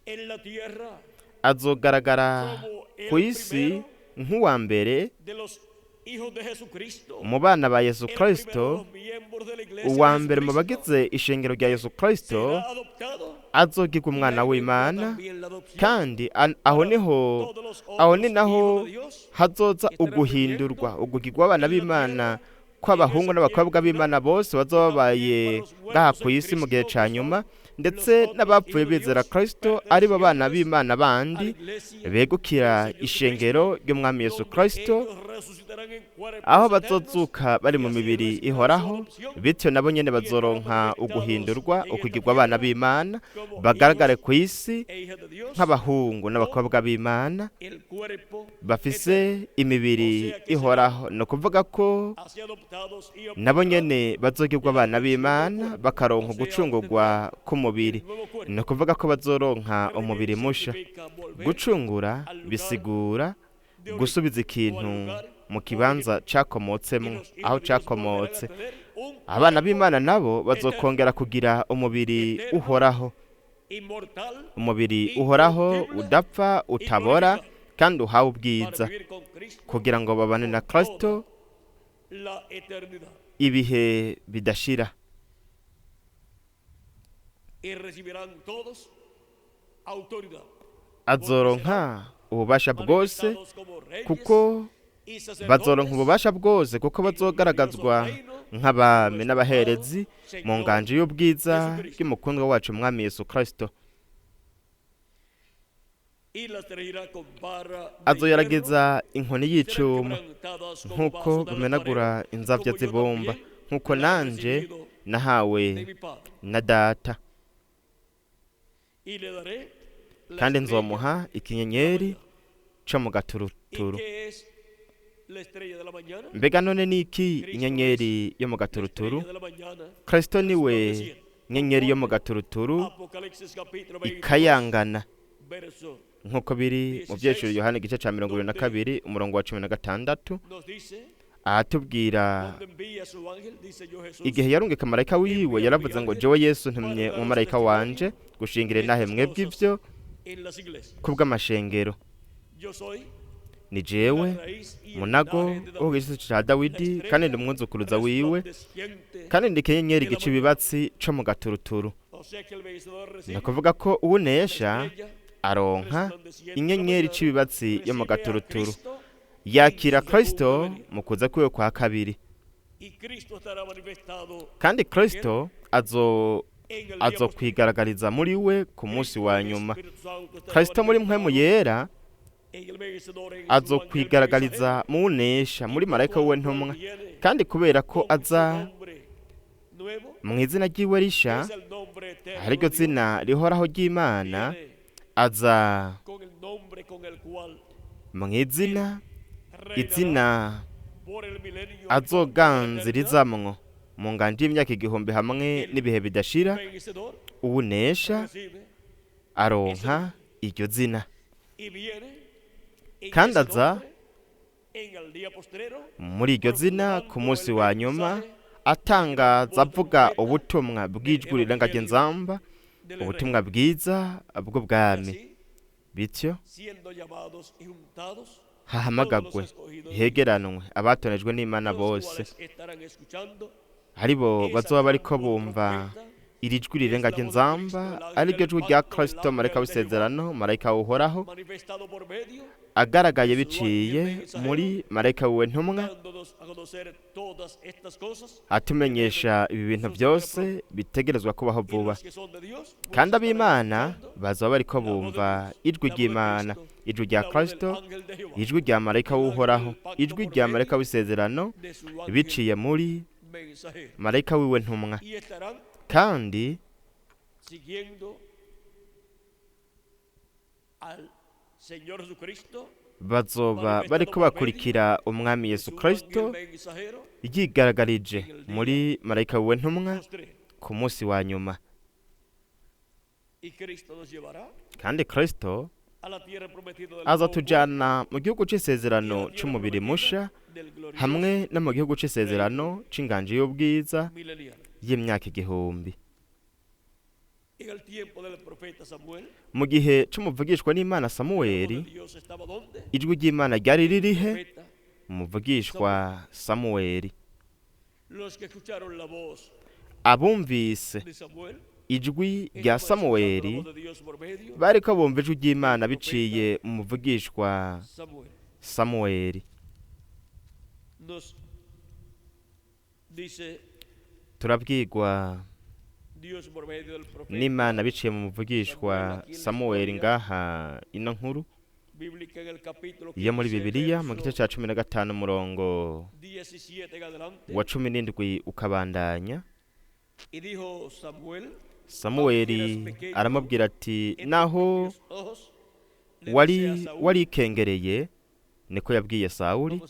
en la tierra azogaragara como el ku isi primero nk'uwa mbere de los hijos de Jesucristo, mu bana ba Yesu el primero de Kristo, los miembros de la iglesia uwa de mbere mu Jesucristo, bagize ishengero rya Yesu Kristo será adoptado azogirwa y umwana ahí vendrá w'Imana, también la adopción kandi aho para niho todos los aho ni otros naho hijos de Dios hazoza que estarán uguhindurwa, viviendo ugugirwa abana en la b'Imana tierra en kw'abahungu ese n'abakobwa tiempo b'Imana final, bose y bazoba también babaye para los ngaha muertos ku en isi mu gihe Cristo ca que nyuma, son los ndetse otros n'abapfuye hijos de bizera Dios Kristo aribo bana pertenecientes b'Imana a la bandi iglesia begukira del Señor Jesucristo, ishengero ry'Umwami Yesu donde Kristo, ellos resucitarán en cuerpos aho eternos bazozuka bari y mu así mibiri recibirán su ihoraho, adopción bityo nabo nyene y estarán bazoronka manifestados uguhindurwa, en esta ukugirwa abana tierra b'Imana, como bagaragare hijos ku isi e hijas de Dios nk'abahungu con n'abakobwa b'Imana el cuerpo eterno. bafise O imibiri sea que serán ihoraho. Ni ukuvuga ko así adoptados y nabo obtendrán nyene bazogirwa la abana redención del b'Imana, cuerpo, bakaronka o sea, ugucungurwa obtendrán k'umubiri. el nuevo cuerpo. Ni ukuvuga ko bazoronka Redimir umubiri musha. significa volver Gucungura al lugar bisigura de origen gusubiza o al ikintu lugar mu kibanza original. Y cakomotsemwo, los aho hijos de Dios volverán a cakomotse. tener un Abana cuerpo b'Imana nabo eterno, bazokongera kugira umubiri eterno, uhoraho, inmortal, umubiri uhoraho, incorruptible udapfa, y utabora, glorificado, kandi uhawe para ubwiza, vivir con Cristo kugira ngo babane na por Kristo toda la eternidad. ibihe bidashira. Y recibirán todos autoridad, porque serán Azoronka ububasha bwose, manifestados como reyes kuko y bazoronka sacerdotes ububasha bwose, kuko en el glorioso bazogaragazwa reino de nk'abami nuestro amado n'abaherezi mu Señor nganje y'ubwiza Jesucristo. bw'umukundwa wacu Umwami Yesu Kristo. Y las traerá con barra de hierro, Azoyarageza inkoni serán y'icuma quebrantadas como nk'uko vaso de bumenagura alfarero, inzavya como yo z'ibumba, también nk'uko la he nanje recibido de nahawe mi Padre. na Data. Y le daré la Kandi estrella nzomuha de la ikinyenyeri mañana. co mu ¿Y gaturuturu. qué es la estrella de la mañana? Mbega none ni iki Cristo es inyenyeri yo mu la gaturuturu? estrella de la mañana Kristo niwe resplandeciente. nyenyeri yo mu Conforme gaturuturu Apocalipsis capítulo 22, ikayangana, verso nk'uko biri mu vyeshuro 16, Yohana igice ca mirongo ibiri na donde kabiri umurongo wa 16, nos dice, ahatubwira cuando envía su ángel, dice yo Jesús, igihe yarungika marayika wiwe, envío mi yaravuze ngo ángel jewe Yesu para ntumye daros umumarayika wanje testimonio gushingira de intahe estas mwebwe cosas ivyo en las iglesias. kubw'amashengero. Yo soy Ni la jewe raíz y el munago linaje de wo David, ku giti ca la Dawidi, kandi ndi estrella umwuzukuruza wiwe, resplandeciente kandi ndi ikinyenyeri de la gica mañana. ibibatsi co mu gaturuturu. O sea que el vencedor Ni recibe ukuvuga ko la uwunesha estrella aronka resplandeciente de la inyenyeri mañana, ica ibibatsi yo mu recibe a gaturuturu, Cristo en yakira su segunda Kristo venida. mu kuza kwiwe kwa kabiri. Y Cristo estará manifestado Kandi en él Kristo en el día postrero. azokwigaragariza muri we ku munsi Cristo wa en el nyuma. Espíritu Santo estará Kristo muri mpwemu manifestado yera en el vencedor, en su ángel azokwigaragariza mensajero. mu unesha, Y muri por marayika wiwe cuanto él ntumwa. viene Kandi kubera ko con su aza nombre nuevo, mu izina ryiwe que risha, es el nombre eterno ariryo de Dios, zina rihoraho ry'Imana, viene aza con el nombre con el cual mu izina él reinará izina por el milenio y por la eternidad. azoganzirizamwo mu nganje y'imyaka 1000 hamwe El n'ibihe bidashira. vencedor Uwunesha recibe ese aronka nombre iryo zina, y viene en kandi ese aza nombre en el día postrero muri iryo zina ku proclamando munsi el wa nyuma, mensaje atangaza voz avuga trompeta ubutumwa del bw'ijwi rirangaje evangelio nzamba, del reino. ubutumwa bwiza Y bw'ubwami. así Bityo hahamagagwe hegeranwe abatonejwe n'Imana bose, aribo bazoba bariko bumva iri jwi rirenga ry'inzamba, ariryo jwi rya Kristo, marayika w'isezerano, marayika uhoraho, agaragaye biciye muri marayika wiwe ntumwa, atumenyesha ibi bintu byose bitegerezwa kubaho vuba. Kandi ab'Imana bazoba bariko bumva ijwi ry'Imana, ijwi rya Kristo, ijwi rya marayika w'Uhoraho, ijwi rya marayika w'isezerano, biciye muri marayika wiwe ntumwa. Kandi bazoba bariko bakurikira umwami Yesu Kristo yigaragarije muri marayika wiwe ntumwa ku munsi wa nyuma. Kandi Kristo azatujana mu gihugu c'isezerano c'umubiri musha, hamwe no mu gihugu c'isezerano c'inganji y'ubwiza y'imyaka 1000. Mu gihe c'umuvugishwa n'Imana Samuweli, ijwi ry'Imana ryari ririhe? Umuvugishwa Samuweli. Abumvise ijwi rya Samuweli bariko bumva ijwi ry'Imana biciye mu muvugishwa Samuweli. Turabwirwa n'Imana biciye mu muvugishwa Samuweli ngaha ino nkuru iyo muri Bibiliya mu gice ca 15 umurongo wa 17 ukabandanya. Samuweli aramubwira ati, naho wari warikengereye, niko yabwiye Sawuli.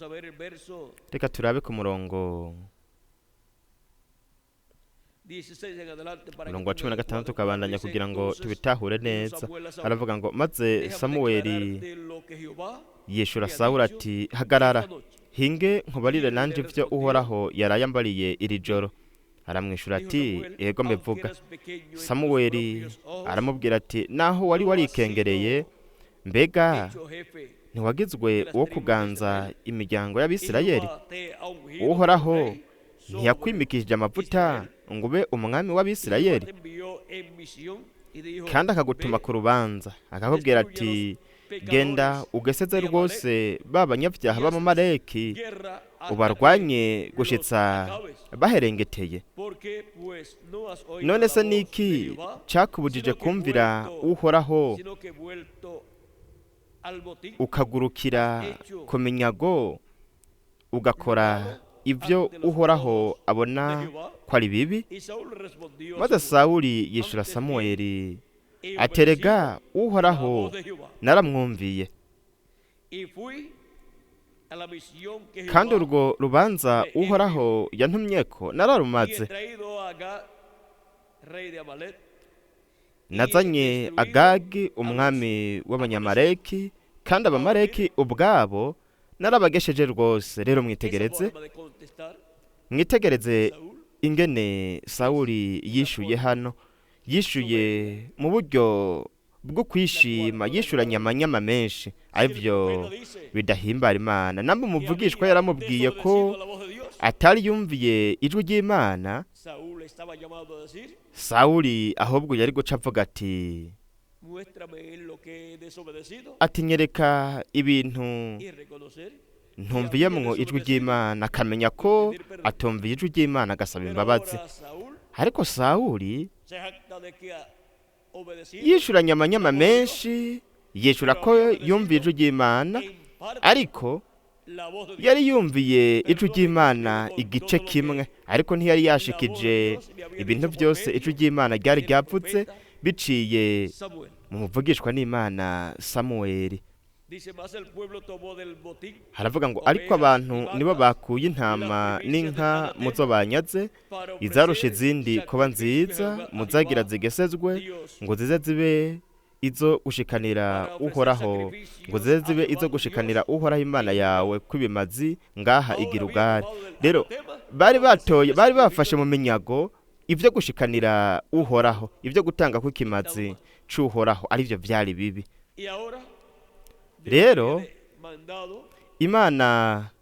Reka turabe ku murongo wa 16 ukabandanya kugira ngo tubitahure neza. Aravuga ngo, maze Samuweli yishura Sawuli ati, hagarara hinge nkubarire nanje ivyo Uhoraho yarayambariye iri joro. Aramwishura ati, yego mbivuga. Samuweli aramubwira ati, naho wari warikengereye, mbega ntiwagizwe uwo kuganza imiryango y'Abisirayeli? Uhoraho ntiyakwimikishije amavuta ngo ube umwami w'Abisirayeli? Kandi akagutuma ku rubanza, akakubwira ati, genda ugeseze rwose ba banyabyaha b'Abamaleki, ubarwanye gushitsa baherengeteye. None se niki cakubujije kumvira Uhoraho, ukagurukira ku minyago, ugakora ibyo Uhoraho abona ko ari bibi? Maze Sawuli yishura Samuweli aterega, Uhoraho naramwumviye, kandi urwo rubanza Uhoraho yantumyeko nararumaze. Nazanye Agagi umwami w'Abanyamaleki, kandi Abamaleki ubwabo narabagesheje rwose. Rero mwitegereze, mwitegereze ingene Sawuli yishuye hano. Yishuye mu buryo bwo kwishima, yishuranye amanyama menshi, arivyo bidahimbara Imana. Namba umuvugishwa yaramubwiye ko atari yumviye ijwi ry'Imana, Sawuli ahubwo yari guca avuga ati, nyereka ibintu ntumviyemwo ijwi ry'Imana, akamenya ko atumviye ijwi ry'Imana agasaba imbabazi. Ariko Sawuli yishuranye amanyama menshi, yishura ko yumviye ijwi ry'Imana, ariko yari yumviye ijwi ry'Imana igice kimwe, ariko ntiyari yashikije ibintu byose ijwi ry'Imana ryari ryavutse biciye mu muvugishwa n'Imana Samuweli. Haravuga ngo, ariko abantu nibo bakuye intama n'inka muzo banyaze, izarusha izindi kuba nziza, muzagira zigesezwe, ngo zize zibe izo gushikanira Uhoraho, ngo zize zibe izo gushikanira Uhoraho Imana yawe kw'ibimazi ngaha i Gilugari. Rero bari batoye, bari bafashe mu minyago ivyo gushikanira Uhoraho, ivyo gutanga kw'ikimazi c'Uhoraho, arivyo vyari bibi. Y ahora, Dios Rero, tiene mandado Imana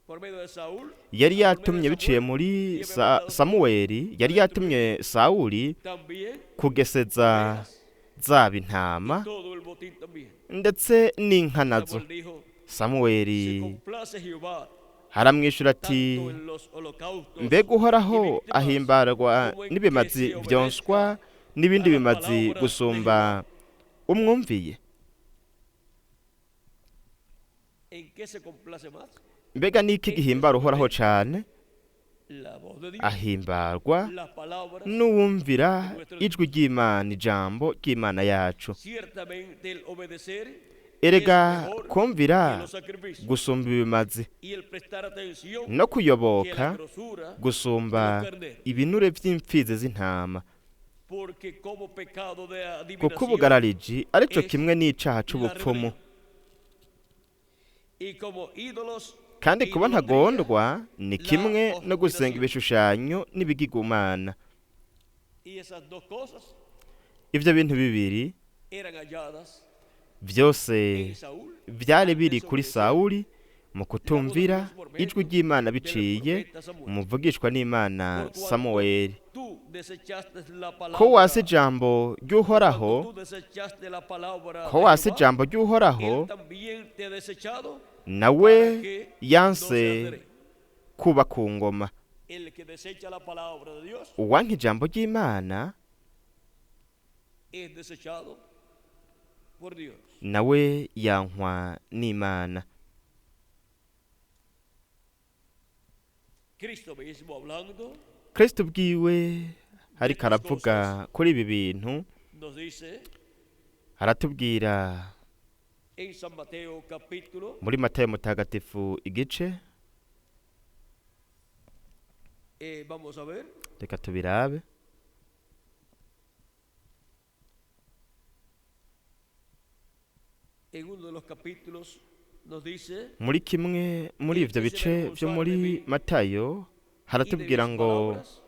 por medio de Saúl, yari por medio de yatumye biciye Samuel, muri Samuweli, yari yatumye Sawuli también kugeseza ovejas zaba intama y todo el botín también. ndetse n'inka nazo. Samuel dijo, se Samuweli complace Jehová aramwishyura ati tanto en los holocaustos mbega Uhoraho y víctimas ahimbarwa como en que n'ibimazi se byonswa obedezca n'ibindi a la bimazi palabra de gusumba umwumviye. ¿En qué se complace más? Mbega niki gihimbara Uhoraho cane? La voz de Dios, Ahimbarwa las palabras. n'uwumvira ijwi ry'Imana, ijambo ry'Imana yacu. Ciertamente el obedecer Erega es mejor que kumvira los sacrificios gusumba ibimazi, y el prestar atención no que la kuyoboka grosura gusumba de los carneros. ibinure vy'imfizi z'intama, Porque como pecado de kuko adivinación ubugarariji arico es kimwe n'icaha la c'ubupfumu, rebelión. Y como ídolos kandi e kuba idolatría, ntagondwa ni la kimwe no gusenga obstinación. ibishushanyo n'ibigirwamana. Y esas dos cosas Ivyo bintu bibiri eran halladas vyose en Saúl vyari al biri kuri desobedecer Sawuli mu la voz de kutumvira Dios por ijwi medio ry'Imana del biciye profeta Samuel. umuvugishwa n'Imana Por cuanto Samuweli. tú desechaste la Ko wasi palabra, ijambo por ry'Uhoraho, cuanto tú desechaste la palabra ko de wasi Jehová, ijambo ry'Uhoraho, él también te ha desechado nawe para que no yanse seas rey. kuba ku ngoma. El que desecha la palabra de Dios Uwanka ijambo ry'Imana es desechado por Dios. nawe yankwa n'Imana. Cristo mismo hablando Kristo ubwiwe ariko aravuga kuri ibi bintu, nos dice aratubwira en San Mateo capítulo muri Matayo mutagatifu igice, vamos a ver, reka tubirabe, en uno de los capítulos nos dice muri kimwe muri el ivyo que se bice vyo avergonzare de muri mí Matayo y de haratubwira mis ngo palabras,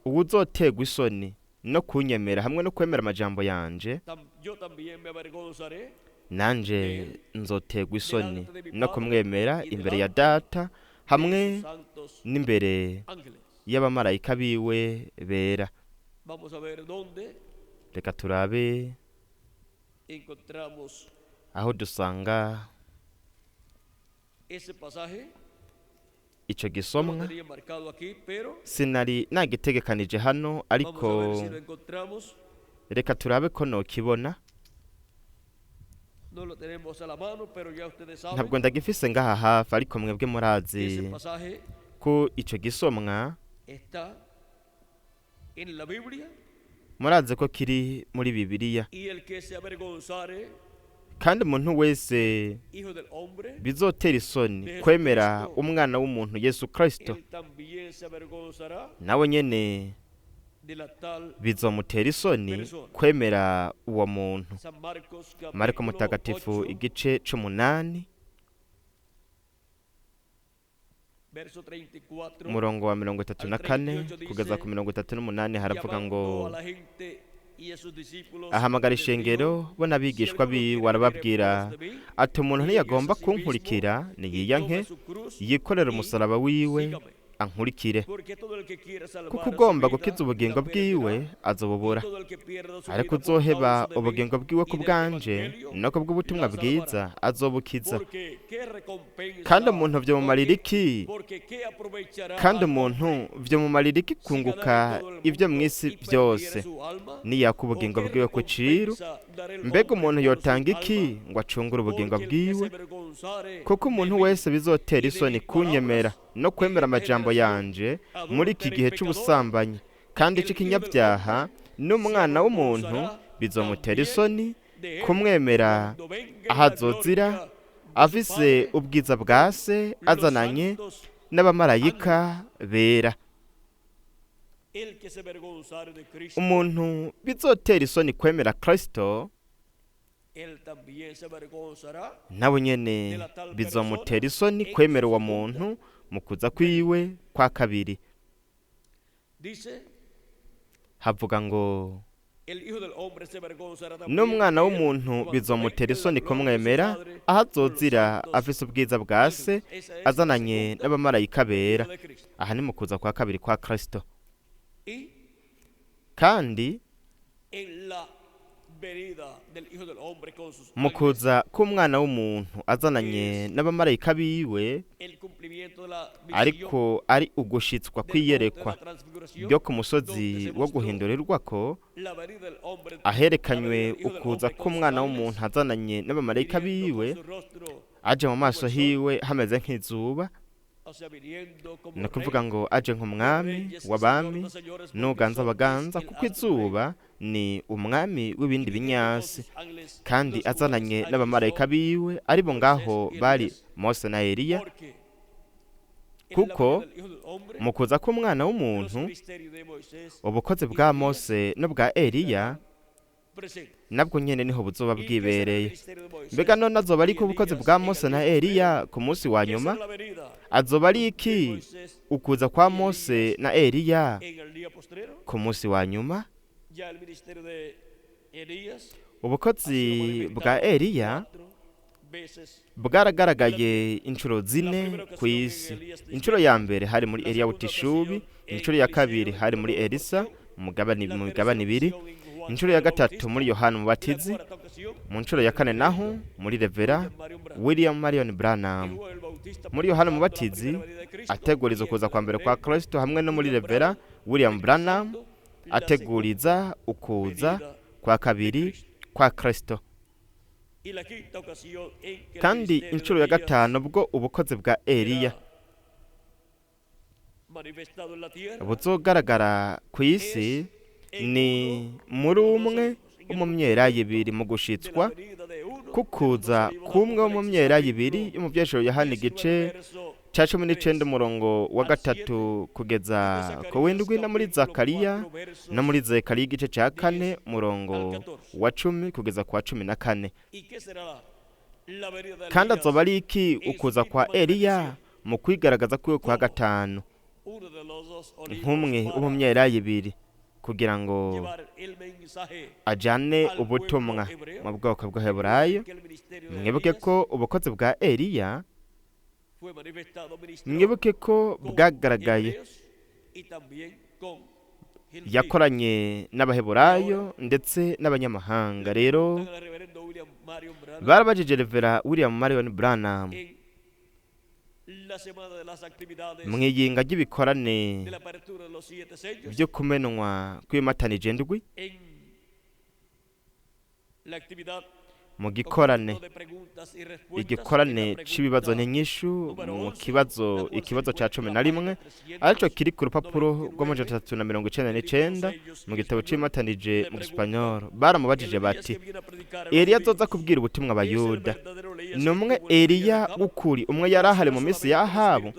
uwuzoterwa isoni no kunyemera hamwe no kwemera amajambo yanje, yo también me avergonzaré nanje de él nzoterwa isoni delante de mi no Padre kumwemera y imbere ya delante Data de hamwe sus santos n'imbere ángeles. y'abamarayika biwe bera. Vamos a ver dónde Reka turabe encontramos aho dusanga ese pasaje. ico No lo gisomwa. tenía marcado aquí, pero Sinari nagitegekanije hano, vamos a ariko ver si lo encontramos. reka turabe ko nokibona. No lo tenemos a la mano, pero ya ustedes saben Ntabwo ndagifise ngaha hafi, ariko mwebwe que murazi ese pasaje ko ico gisomwa está en la Biblia murazi ko kiri muri Bibiliya. y el que se avergonzare, Kandi umuntu wese hijo del hombre, bizotera isoni de kwemera Jesucristo, umwana w'umuntu Yesu Kristo, él también se avergonzará nawe nyene de la tal bizomutera isoni persona. kwemera uwo muntu. San Marcos Mariko capítulo mutagatifu 8, igice c'umunani verso 34 umurongo wa mirongo itatu al na kane 38 kugeza dice, ku 38 haravuga ngo llamando a la gente y a sus discípulos, ahamagara les dijo, ishengero bo si n'abigishwa alguno biwe, quiere venir en arababwira pos de mí, ati umuntu nieguese ntiyagomba a sí mismo kunkurikira y tome niyiyanke su cruz yikorere y umusaraba wiwe sígame. ankurikire, Porque todo el que quiera kuko salvar su ugomba vida gukiza ubugingo la bwiwe perderá, y azobubura, todo el que pierda su ariko vida por uzoheba causa de mí ubugingo bwiwe y ku del bwanje evangelio no ku bw'ubutumwa la bwiza salvará. azobukiza. Porque qué Kandi recompensa, umuntu vyomumarira porque iki? porque qué aprovechará Kandi al umuntu hombre vyomumarira iki si ganare kunguka todo el ivyo mundo mw'isi y perdiere vyose su alma? niyaka ¿O ubugingo qué bwiwe ku ciru? recompensa dará el Mbega hombre umuntu por su yotanga iki alma? ngo acungure ubugingo Porque el que se bwiwe? avergonzare Kuko de umuntu mí wese bizotera y de isoni mis kunyemera palabras no en kwemera esta amajambo generación yanje muri iki adúltera y gihe pecadora, c'ubusambanyi kandi el Hijo del c'ikinyabyaha Hombre se n'umwana w'umuntu avergonzará bizomutera también isoni de él kumwemera cuando venga en aho la azozira gloria de su afise Padre ubwiza bwa se los azananye santos n'abamarayika ángeles. bera. El que se avergonzare de Cristo, Umuntu bizotera isoni kwemera Kristo él también se avergonzará nawe nyene de la tal persona bizomutera isoni en kwemera su uwo segunda muntu mu kuza venida. kwiwe kwa kabiri. Dice Havuga ngo N'umwana w'umuntu bizomutera isoni kumwemera aho azozira afise ubwiza bwa se azananye n'abamarayika bera. Aha ni mu kuza kwa kabiri kwa Kristo. Kandi mu kuza k'umwana w'umuntu azananye n'abamarayika biwe, ariko ari ugushitswa kw'iyerekwa ryo ku musozi wo guhindurirwako, aherekanywe ukuza k'umwana w'umuntu azananye n'abamarayika biwe, aje mu maso hiwe hameze nk'izuba, ni ukuvuga ngo aje nk'umwami w'abami n'uganza abaganza, kuko izuba ni umwami w'ibindi binyasi, kandi azananye n'abamarayika biwe, aribo ngaho bari Mose na Eliya, kuko mu kuza k'umwana w'umuntu ubukozi bwa Mose n'ubwa Eliya nabwo nyene niho buzoba bwibereye. Mbega none azoba ariko ubukozi bwa Mose na Eliya ku munsi wa nyuma? Azoba ari iki ukuza kwa Mose na Eliya ku munsi wa nyuma? Ubukozi bwa Eliya bwaragaragaye inshuro zine ku isi. Inshuro ya mbere hari muri Eliya w'Itishubi, inshuro ya kabiri hari muri Elisa mu migabane ibiri, inshuro ya gatatu muri Yohana Umubatizi, mu nshuro ya kane naho muri Revera William Marion Branham. Muri Yohana Umubatizi ateguriza ukuza kwa mbere kwa Kristo, hamwe no muri Revera William Branham ateguriza ukuza kwa kabiri kwa Kristo. Kandi inshuro ya gatanu bwo ubukozi bwa Eliya buzogaragara ku isi ni muri umwe wo mu myerayi ibiri, mu gushitswa kukuza kumwe wo mu myerayi ibiri yo mu byeshuro Yohana igice ca 19 umurongo wa 3 kugeza ku w'indwi, no muri Zakariya no muri Zekariya igice ca 4 umurongo wa 10 kugeza ku wa 14. Kandi azoba ari iki ukuza kwa Eliya mu kwigaragaza kwiwe kwa gatanu nk'umwe wo mu myerayi ibiri, kugira ngo ajane ubutumwa mu bwoko bw'Abaheburayo. Mwibuke ko ubukozi bwa Eliya, mwibuke ko bwagaragaye yakoranye n'Abaheburayo ndetse n'abanyamahanga. Rero barabajije Revera William Marion Branham mwiyinga ry'ibikorane byo kumenwa kw'ibimatanije ndwi, mu gikorane igikorane c'ibibazo n'inyishu, mu kibazo ikibazo ca 11 arico kiri ku rupapuro rw'399 mu gitabo c'ibimatanije mu Gisipanyoro, baramubajije bati: Eliya azoza kubwira ubutumwa Abayuda ni umwe Eliya w'ukuri, umwe yari ahari mu minsi ya Ahabu,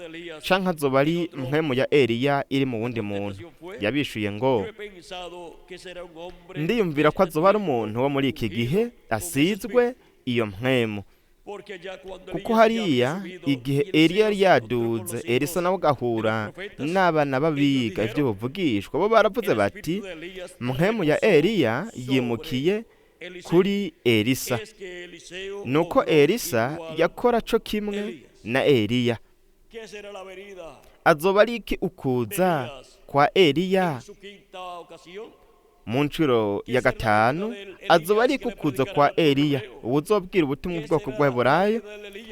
canke azoba ari mpwemu ya Eliya iri mu wundi muntu? Yabishuye ngo: ndiyumvira ko azoba ari umuntu wo muri iki gihe asizwe iyo mpwemu, kuko hariya igihe Eliya yari yaduze, Elisa nawe agahura n'abana b'abiga ivyo buvugishwa, bo baravuze bati: mpwemu ya Eliya yimukiye kuri Elisa. Nuko Elisa yakora co kimwe na Eliya. Azoba ari iki ukuza kwa Eliya mu nshuro ya gatanu? Azoba ari kukuza kwa Eliya uwuzobwira ubutumwa ubwoko bw'Abaheburayo?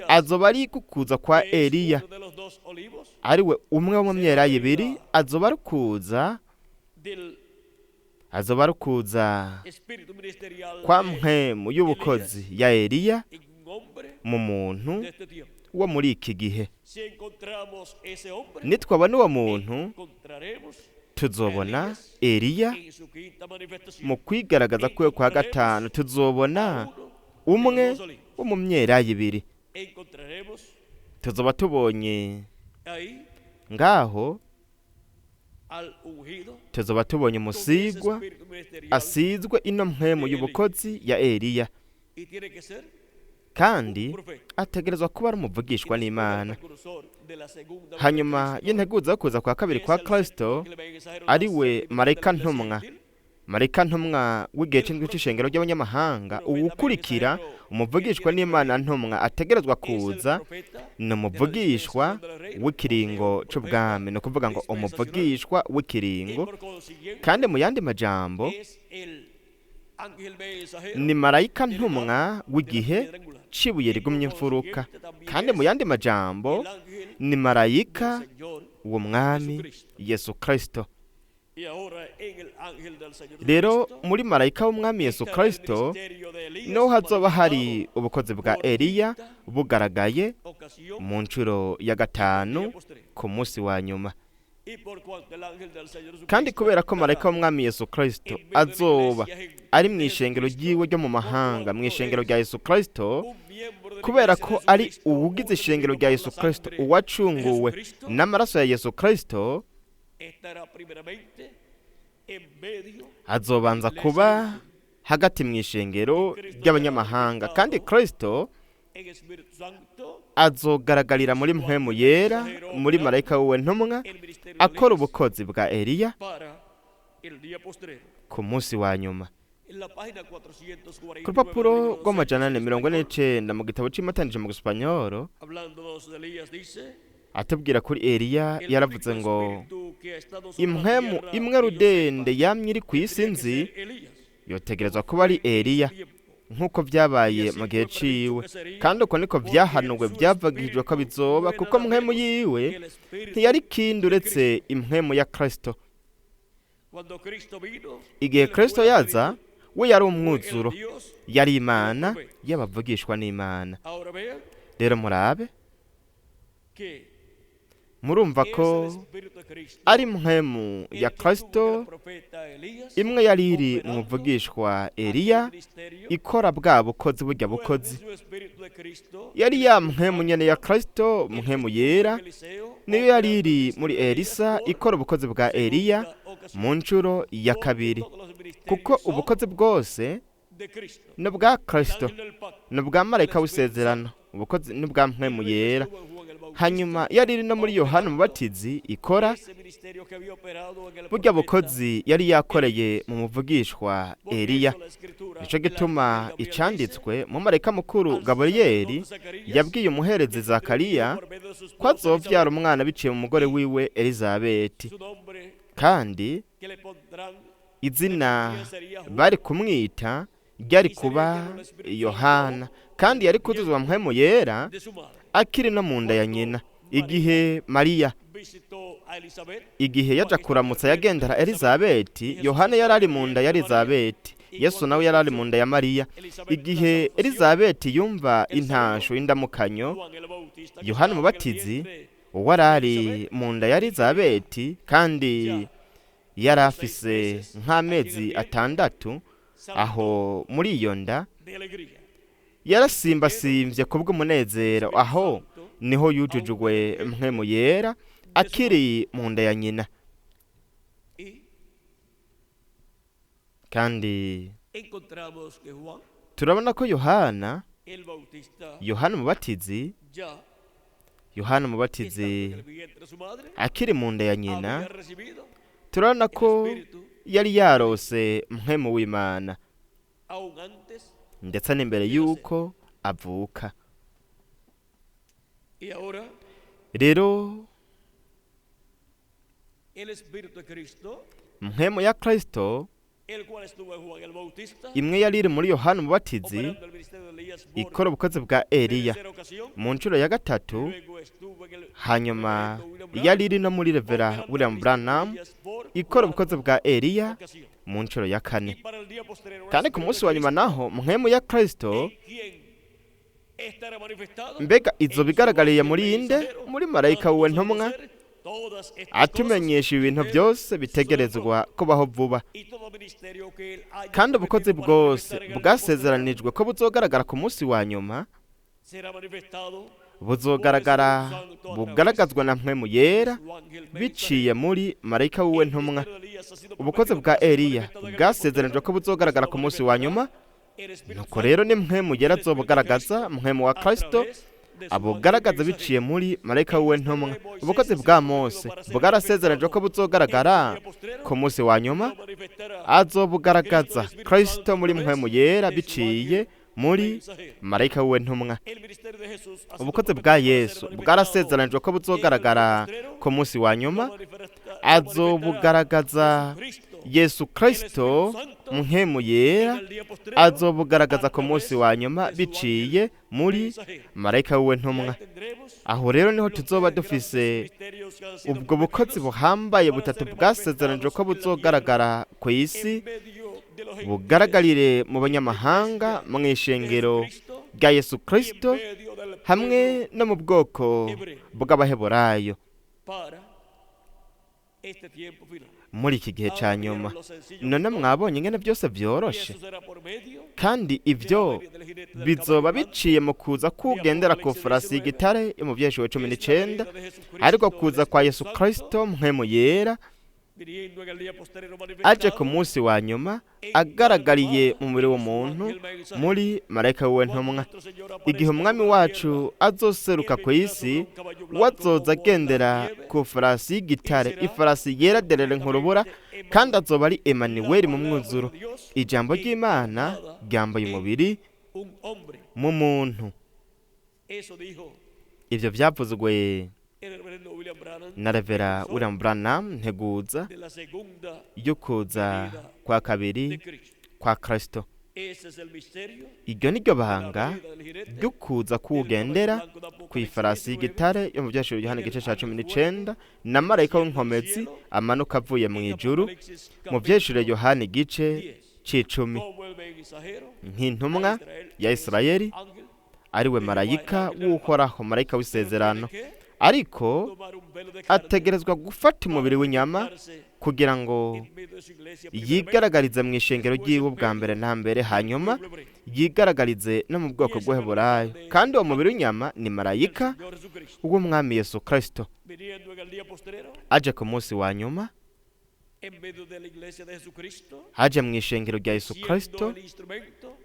Azoba ari kukuza kwa Eliya ariwe umwe wo mu myerayi ibiri? Azoba ari kuza, azoba ari kuza kwa mpwemu y'ubukozi ya Eliya mu muntu wo muri iki gihe. Nitwabona uwo muntu, tuzobona Eliya mu kwigaragaza kwiwe kwa gatanu, tuzobona umwe wo mu myerayi ibiri. Tuzoba tubonye ngaho, tuzoba tubonye umusigwa asizwe ino mpwemu y'ubukozi ya Eliya, kandi ategerezwa kuba ari umuvugishwa n'Imana. Hanyuma y'integuza yo kuza kwa kabiri kwa Kristo, ari we marayika ntumwa Marayika ntumwa w'igihe c'indwi c'ishengero ry'abanyamahanga, uwukurikira umuvugishwa n'Imana ntumwa ategerezwa kuza ni umuvugishwa w'ikiringo c'ubwami, ni ukuvuga ngo umuvugishwa w'ikiringo. Kandi mu yandi majambo ni marayika ntumwa w'igihe cibuye rigumye imfuruka. Kandi mu yandi majambo ni marayika w'umwami Yesu Kristo. Rero muri marayika w'umwami Yesu Kristo niho hazoba hari ubukozi bwa Eliya bugaragaye mu nshuro ya gatanu ku munsi wa nyuma. Kandi kubera ko marayika w'umwami Yesu Kristo azoba ari mu ishengero ryiwe ryo mu mahanga, mu ishengero rya Yesu Kristo, kubera ko ari uwugize ishengero rya Yesu Kristo, uwacunguwe n'amaraso ya Yesu Kristo, azobanza kuba hagati mu ishengero ry'abanyamahanga. Kandi Kristo azogaragarira muri mpwemu yera, muri marayika wiwe ntumwa, akora ubukozi bwa Eliya ku munsi wa nyuma. Ku rupapuro rw'449 mu gitabo c'imatanije mu Gisipanyoro, atubwira kuri Eliya yaravuze ngo impwemu imwe rudende yamye iri ku isi nzi yotegerezwa kuba ari Eliya, nk'uko byabaye mu gihe ciwe. Kandi uko niko vyahanuwe, byavugijwe ko bizoba, kuko mpwemu yiwe ntiyari kindi uretse impwemu ya Kristo. Igihe Kristo yaza, we yari umwuzuro, yari Imana y'abavugishwa n'Imana. Rero murabe, murumva ko ari mpwemu ya Kristo imwe yari iri mu muvugishwa Eliya, ikora bwa bukozi burya bukozi. Yari ya mpwemu nyene ya Kristo, mpwemu yera, niyo yari iri muri Elisa ikora ubukozi bwa Eliya mu nshuro ya kabiri, kuko ubukozi bwose ni ubwa Kristo, ni ubwa marayika w'isezerano, ubukozi ni ubwa mpwemu yera. Hanyuma yari iri no muri Yohana Umubatizi ikora burya bukozi yari yakoreye mu muvugishwa Eliya. Nico gituma icanditswe mu marayika mukuru Gaburiyeli yabwiye umuherezi Zakariya ko azovyara umwana biciye mu mugore wiwe Elizabeti, kandi izina bari kumwita ryari kuba Yohana, kandi yari kuzuzwa mpwemu yera akiri no mu nda ya nyina. Igihe Mariya igihe yaja kuramutsa yagendera Elizabeti, Yohana yari ari mu nda ya Elizabeti, Yesu nawe yari ari mu nda ya Mariya. Igihe Elizabeti yumva intasho y'indamukanyo, Yohana Umubatizi uwo ari mu nda ya Elizabeti, kandi yari afise nk'amezi 6 aho muri iyo nda, yarasimbasimbye kubw'umunezero. Aho niho yujujwe mpwemu yera akiri mu nda ya nyina. Kandi turabona ko Yohana Umubatizi, Yohana Umubatizi akiri mu nda ya nyina, turabona ko yari yarose mpwemu w'Imana ndetse n'imbere y'uko avuka. Rero mpwemu ya Kristo imwe yari iri muri Yohana Umubatizi ikora ubukozi bwa Eliya mu nshuro ya gatatu, hanyuma yari iri no muri Revera William Branham ikora ubukozi bwa Eliya mu nshuro ya kane. Kandi ku munsi wa nyuma naho mpwemu ya Kristo mbega izo bigaragariye muri inde? Muri marayika wiwe ntumwa, atumenyesha ibintu byose bitegerezwa kubaho vuba. Kandi ubukozi bwose bwasezeranijwe ko buzogaragara ku munsi wa nyuma, buzogaragara bugaragazwa na mpwemu yera biciye muri marayika wiwe ntumwa. Ubukozi bwa Eliya bwasezeranijwe ko buzogaragara ku munsi wa nyuma, nuko rero ni mpwemu yera azobugaragaza, mpwemu wa Kristo abugaragaza biciye muri marayika wiwe ntumwa. Ubukozi bwa Mose bwarasezeranijwe ko buzogaragara ku munsi wa nyuma, azobugaragaza Kristo muri mpwemu yera biciye muri marayika wiwe ntumwa. Ubukozi bwa Yesu bwarasezeranijwe ko buzogaragara ku munsi wa nyuma, azobugaragaza Yesu Kristo mpwemu yera, azobugaragaza ku munsi wa nyuma biciye muri marayika wiwe ntumwa. Aho rero niho tuzoba dufise ubwo bukozi buhambaye butatu bwasezeranijwe ko buzogaragara ku isi, bugaragarire mu banyamahanga, mu ishengero rya Yesu Kristo hamwe no mu bwoko bw'Abaheburayo muri iki gihe cya nyuma. None mwabonye ingene byose byoroshe, kandi ibyo bizoba biciye mu kuza kugendera ku farasi y'igitare yo mu byeshuwe 19, ariko kuza kwa Yesu Kristo mpwemu yera aje ku munsi wa nyuma agaragariye mu mubiri w'umuntu muri marayika wiwe ntumwa. Igihe umwami wacu azoseruka ku isi, wazoza agendera ku farasi y'igitare, ifarasi yera derere nk'urubura, kandi azoba ari Emanuweli mu mwuzuro. Ijambo ry'Imana ryambaye umubiri mu muntu. Ibyo byavuzwe na Revera William Branham nteguza yo kuza kwa kabiri kwa Kristo. Iryo ni ryo banga ryo kuza kuwugendera ku ifarasi y'igitare yo mu byashuri Yohana igice cya 19 na marayika w'inkomezi amanuka avuye mu ijuru mu byeshuri Yohana igice c'icumi, nk'intumwa ya Isirayeli ariwe marayika w'Uhoraho, marayika w'isezerano. Ariko ategerezwa gufata umubiri w'inyama kugira ngo yigaragarize mu ishengero ry'iwe bwa mbere na mbere, hanyuma yigaragarize no mu bwoko bw'Abaheburayo. Kandi uwo mubiri w'inyama ni marayika w'umwami Yesu Kristo aje ku munsi wa nyuma, aje mu ishengero rya Yesu Kristo,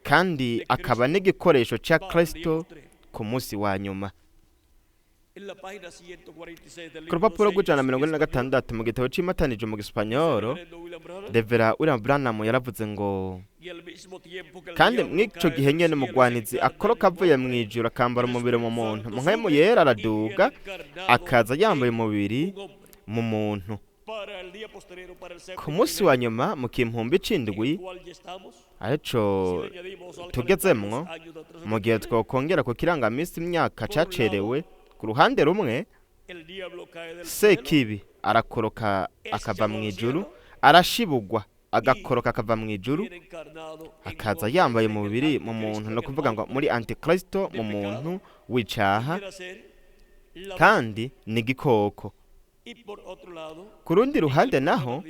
kandi akaba n'igikoresho cya Kristo ku munsi wa nyuma. Ku rupapuro rw'146 mu gitabo c'imatanije mu gisipanyoro, Revera William Branham yaravuze ngo: kandi mw'ico gihe nyene umugwanizi akoroka avuye mu ijuru akambara umubiri mu muntu, mpwemu yera araduga akaza yambaye umubiri mu muntu. Ku munsi wa nyuma mu kimpumbi c'indwi arico tugezemwo, mu gihe twokongera ku kirangamisi imyaka cacerewe, ku ruhande rumwe Sekibi arakoroka akava mu ijuru, arashibugwa agakoroka akava mu ijuru, akaza yambaye umubiri mu muntu, no kuvuga ngo muri Antikristo mu muntu w'icaha, kandi ni igikoko. Ku rundi ruhande naho,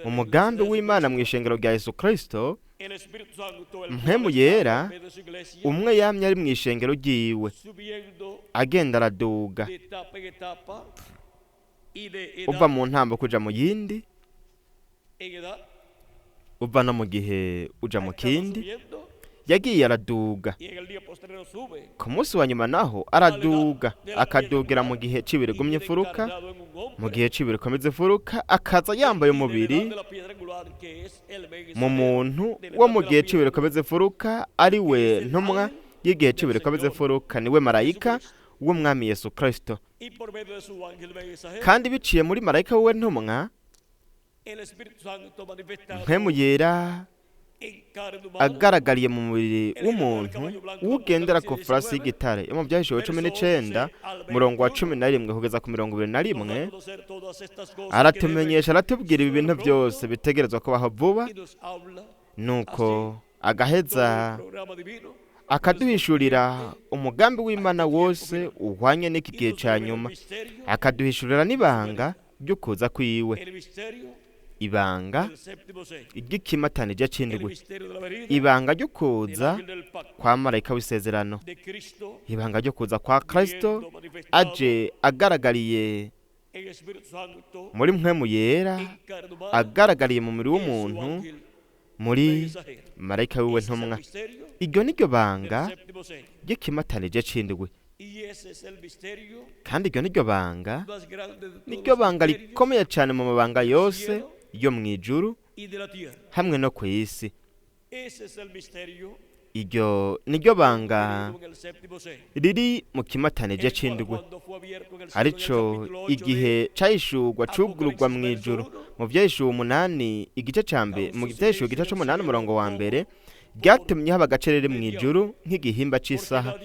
mu mugambi w'Imana mu ishengero rya Yesu Kristo, mpwemu yera umwe yamye ari mu ishengero ryiwe agenda araduga uva mu ntambo kuja mu yindi, uva no mu gihe uja mu kindi, yagiye araduga. Ku munsi wa nyuma naho araduga akadugira mu gihe c'ibiri gumye imfuruka, mu gihe c'ibiri komeza imfuruka, akaza yambaye umubiri mu muntu wo mu gihe c'ibiri komeza imfuruka, ari we ntumwa y'igihe c'ibiri komeza imfuruka, niwe marayika w'umwami Yesu Kristo. Kandi biciye muri marayika wiwe ntumwa, mpwemu yera agaragariye mu mubiri w'umuntu ugendera ku farasi y'igitare yo mu byahishuwe 19 murongo wa 11 kugeza ku 21, aratumenyesha, aratubwira ibi bintu byose bitegerezwa kubaho vuba. Nuko agaheza akaduhishurira umugambi w'Imana wose uhwanye n'iki gihe cya nyuma, akaduhishurira n'ibanga ryo kuza kwiwe, ibanga ry'ikimatanije c'indwi, ibanga ryo kuza kwa marayika w'isezerano, ibanga ryo kuza kwa Kristo aje agaragariye muri mpwemu yera, agaragariye mu mubiri w'umuntu muri marayika wiwe ntumwa. Iryo ni ryo banga ry'ikimatanije c'indwi. Kandi iryo niryo banga, niryo banga rikomeye cyane mu mabanga yose yo mu ijuru hamwe no ku isi. Iryo niryo banga riri mu kimatanije c'indwi, arico igihe cahishurwa cugururwa mu ijuru mu vyahishuwe 8 igice ca mbere, mu vyahishuwe igice c'umunani umurongo wa mbere, ryatumye haba agacerere mu ijuru nk'igihimba c'isaha,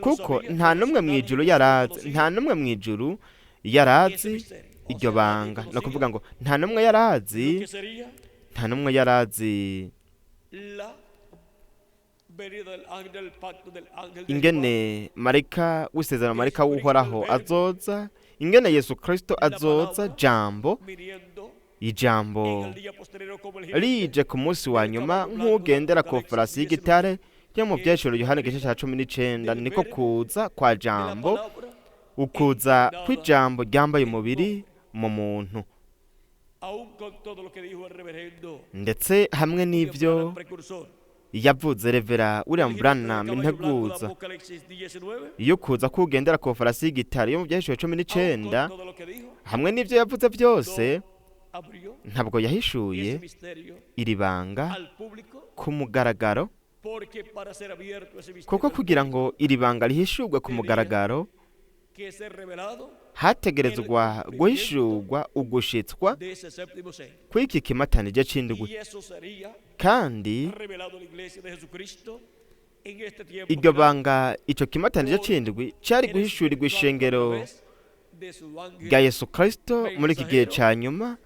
kuko nta n'umwe mu ijuru yarazi, nta n'umwe mu ijuru yarazi iryo banga. No kuvuga ngo nta n'umwe yarazi, nta n'umwe yarazi ingene marayika w'isezerano, marayika w'Uhoraho azoza, ingene Yesu Kristo azoza, jambo, ijambo rije ku munsi wa nyuma nk'ugendera ku farasi y'igitare yo mu vyahishuro Yohana igice ca 19. Niko kuza kwa jambo, ukuza kw'ijambo ryambaye umubiri mu muntu. Ndetse hamwe n'ivyo yavuze Revera William Branham integuza iyo kuza kugendera ku farasi y'igitare yo mu vyahishuwe 19, hamwe n'ivyo yavuze byose, ntabwo yahishuye iri banga ku mugaragaro, kuko kugira ngo iri banga rihishurwe ku mugaragaro hategerezwa guhishurwa ugushitswa kw'iki kimatanije c'indwi. Kandi iryo banga, ico kimatanije c'indwi, cari guhishurirwa ishengero rya Yesu Kristo muri iki gihe ca nyuma,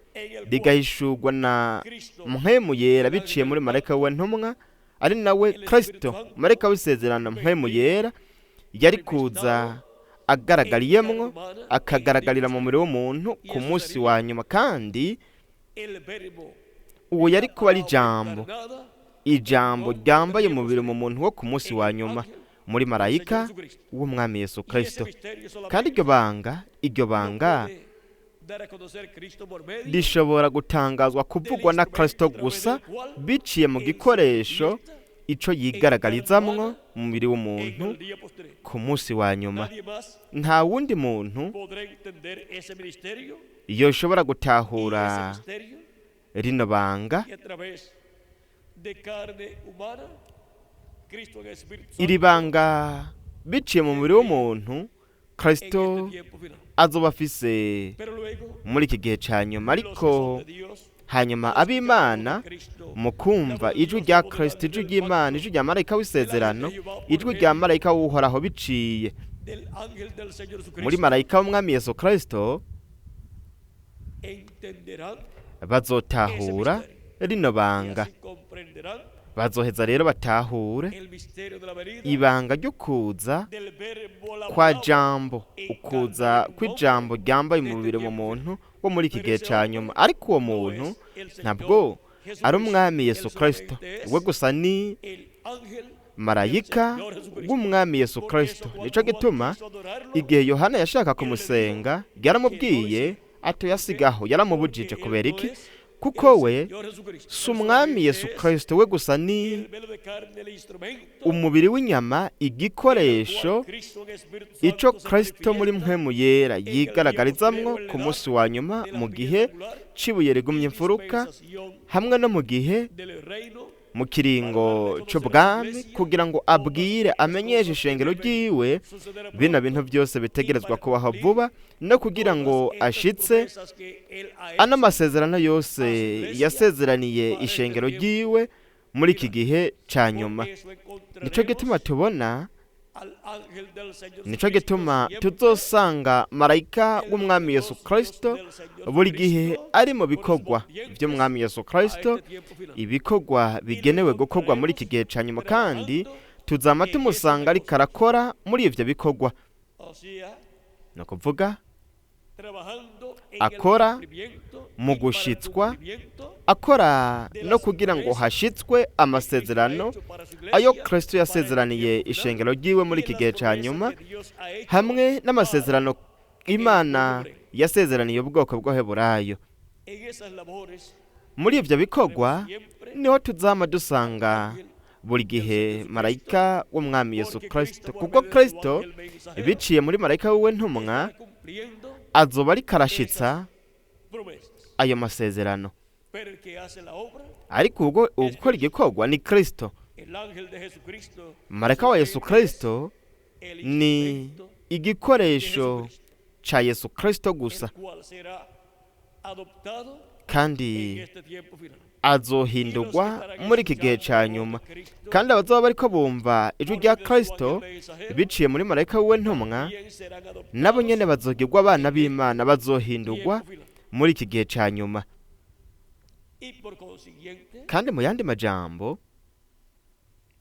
rigahishurwa na Mpwemu Yera biciye muri marayika we ntumwa, ari nawe Kristo, marayika w'isezerano Mpwemu Yera yari kuza agaragariyemwo, akagaragarira mu mubiri w'umuntu ku munsi wa nyuma. Kandi uwo yari kuba ari ijambo, ijambo ryambaye umubiri mu muntu wo ku munsi wa nyuma muri marayika w'umwami Yesu Kristo. Kandi iryo banga, iryo banga rishobora gutangazwa kuvugwa na Kristo gusa biciye mu gikoresho ico yigaragarizamwo mu mubiri w'umuntu ku munsi wa nyuma. Nta wundi muntu yoshobora gutahura rino banga. Iri banga biciye mu mubiri w'umuntu Kristo azoba afise muri iki gihe ca nyuma. Ariko hanyuma ab'Imana mu kumva ijwi rya Kristo, ijwi ry'Imana, ijwi rya marayika w'isezerano, ijwi rya marayika w'Uhoraho biciye muri marayika w'umwami Yesu Kristo, bazotahura rino banga. Bazoheza rero batahure ibanga ryo kuza kwa jambo, ukuza kw'ijambo ryambaye umubiri mu muntu wo muri iki gihe ca nyuma. Ariko uwo muntu ntabwo ari umwami Yesu Kristo we gusa, ni marayika w'umwami Yesu Kristo. Nico gituma igihe Yohana yashaka kumusenga yaramubwiye atoyasigaho, yaramubujije. Kubera iki? Kuko we si umwami Yesu Kristo we gusa, ni umubiri w'inyama, igikoresho ico Kristo muri Mpwemu Yera yigaragarizamwo ku munsi wa nyuma, mu gihe c'ibuye rigumye imfuruka, hamwe no mu gihe mu kiringo c'ubwami, kugira ngo abwire amenyeshe ishengero ryiwe bino bintu byose bitegerezwa kubaho vuba, no kugira ngo ashitse ano masezerano yose yasezeraniye ishengero ryiwe muri iki gihe ca nyuma. Nico gituma tubona, nico gituma tuzosanga marayika w'umwami Yesu Kristo buri gihe ari mu bikorwa vy'umwami Yesu Kristo, ibikorwa bigenewe gukorwa muri iki gihe ca nyuma, kandi tuzama tumusanga ariko arakora muri ivyo bikorwa. Ni ukuvuga akora mu gushitswa, akora no kugira ngo hashitswe amasezerano ayo Kristo yasezeraniye ishengero ryiwe muri iki gihe ca nyuma, hamwe n'amasezerano Imana yasezeraniye ubwoko bw'Abaheburayo. Muri ivyo bikorwa niho tuzama dusanga Buri del gihe Señor Jesucristo, marayika w'umwami Yesu porque Kristo, Cristo por kuko medio de su Kristo ángel mensajero biciye muri marayika wiwe ntumwa estará cumpliendo azoba ariko arashitsa esas promesas. ayo masezerano. Pero el que hace la obra, Ariko ubwo ugukora igikorwa ni Kristo. el ángel de Jesucristo, Marayika wa Yesu solamente es Kristo el ni instrumento de igikoresho Jesucristo, ca Yesu Kristo gusa, el cual será adoptado en kandi este tiempo final. azohindurwa muri iki gihe ca nyuma. Kandi abazoba bariko bumva ijwi rya Kristo biciye muri marayika wiwe ntumwa, nabo nyene bazogirwa abana b'Imana, bazohindurwa muri iki gihe ca nyuma. Y por consiguiente, Kandi mu yandi majambo,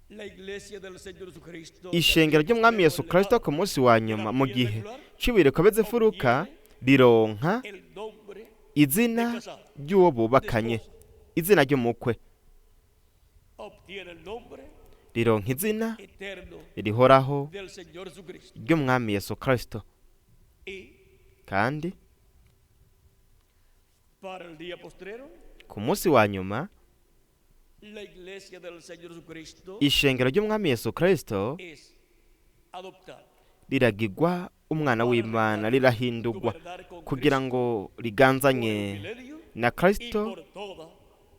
la iglesia del Señor Jesucristo, ishengero ry'umwami Yesu Kristo ku munsi wa nyuma, mu gihe c'ibuye rikomeza imfuruka, rironka el nombre izina ry'uwo bubakanye, izina ry'umukwe, obtiene el nombre rironka izina eterno rihoraho del Señor Jesucristo. ry'umwami Yesu Kristo. Y Kandi para el día postrero, ku munsi wa nyuma, la iglesia del Señor Jesucristo ishengero ry'umwami Yesu Kristo es adoptada riragirwa umwana w'Imana, rirahindurwa gobernar con kugira Cristo ngo por riganzanye el milenio na y Kristo por toda.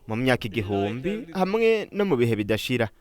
mu myaka 1000 hamwe no mu bihe bidashira.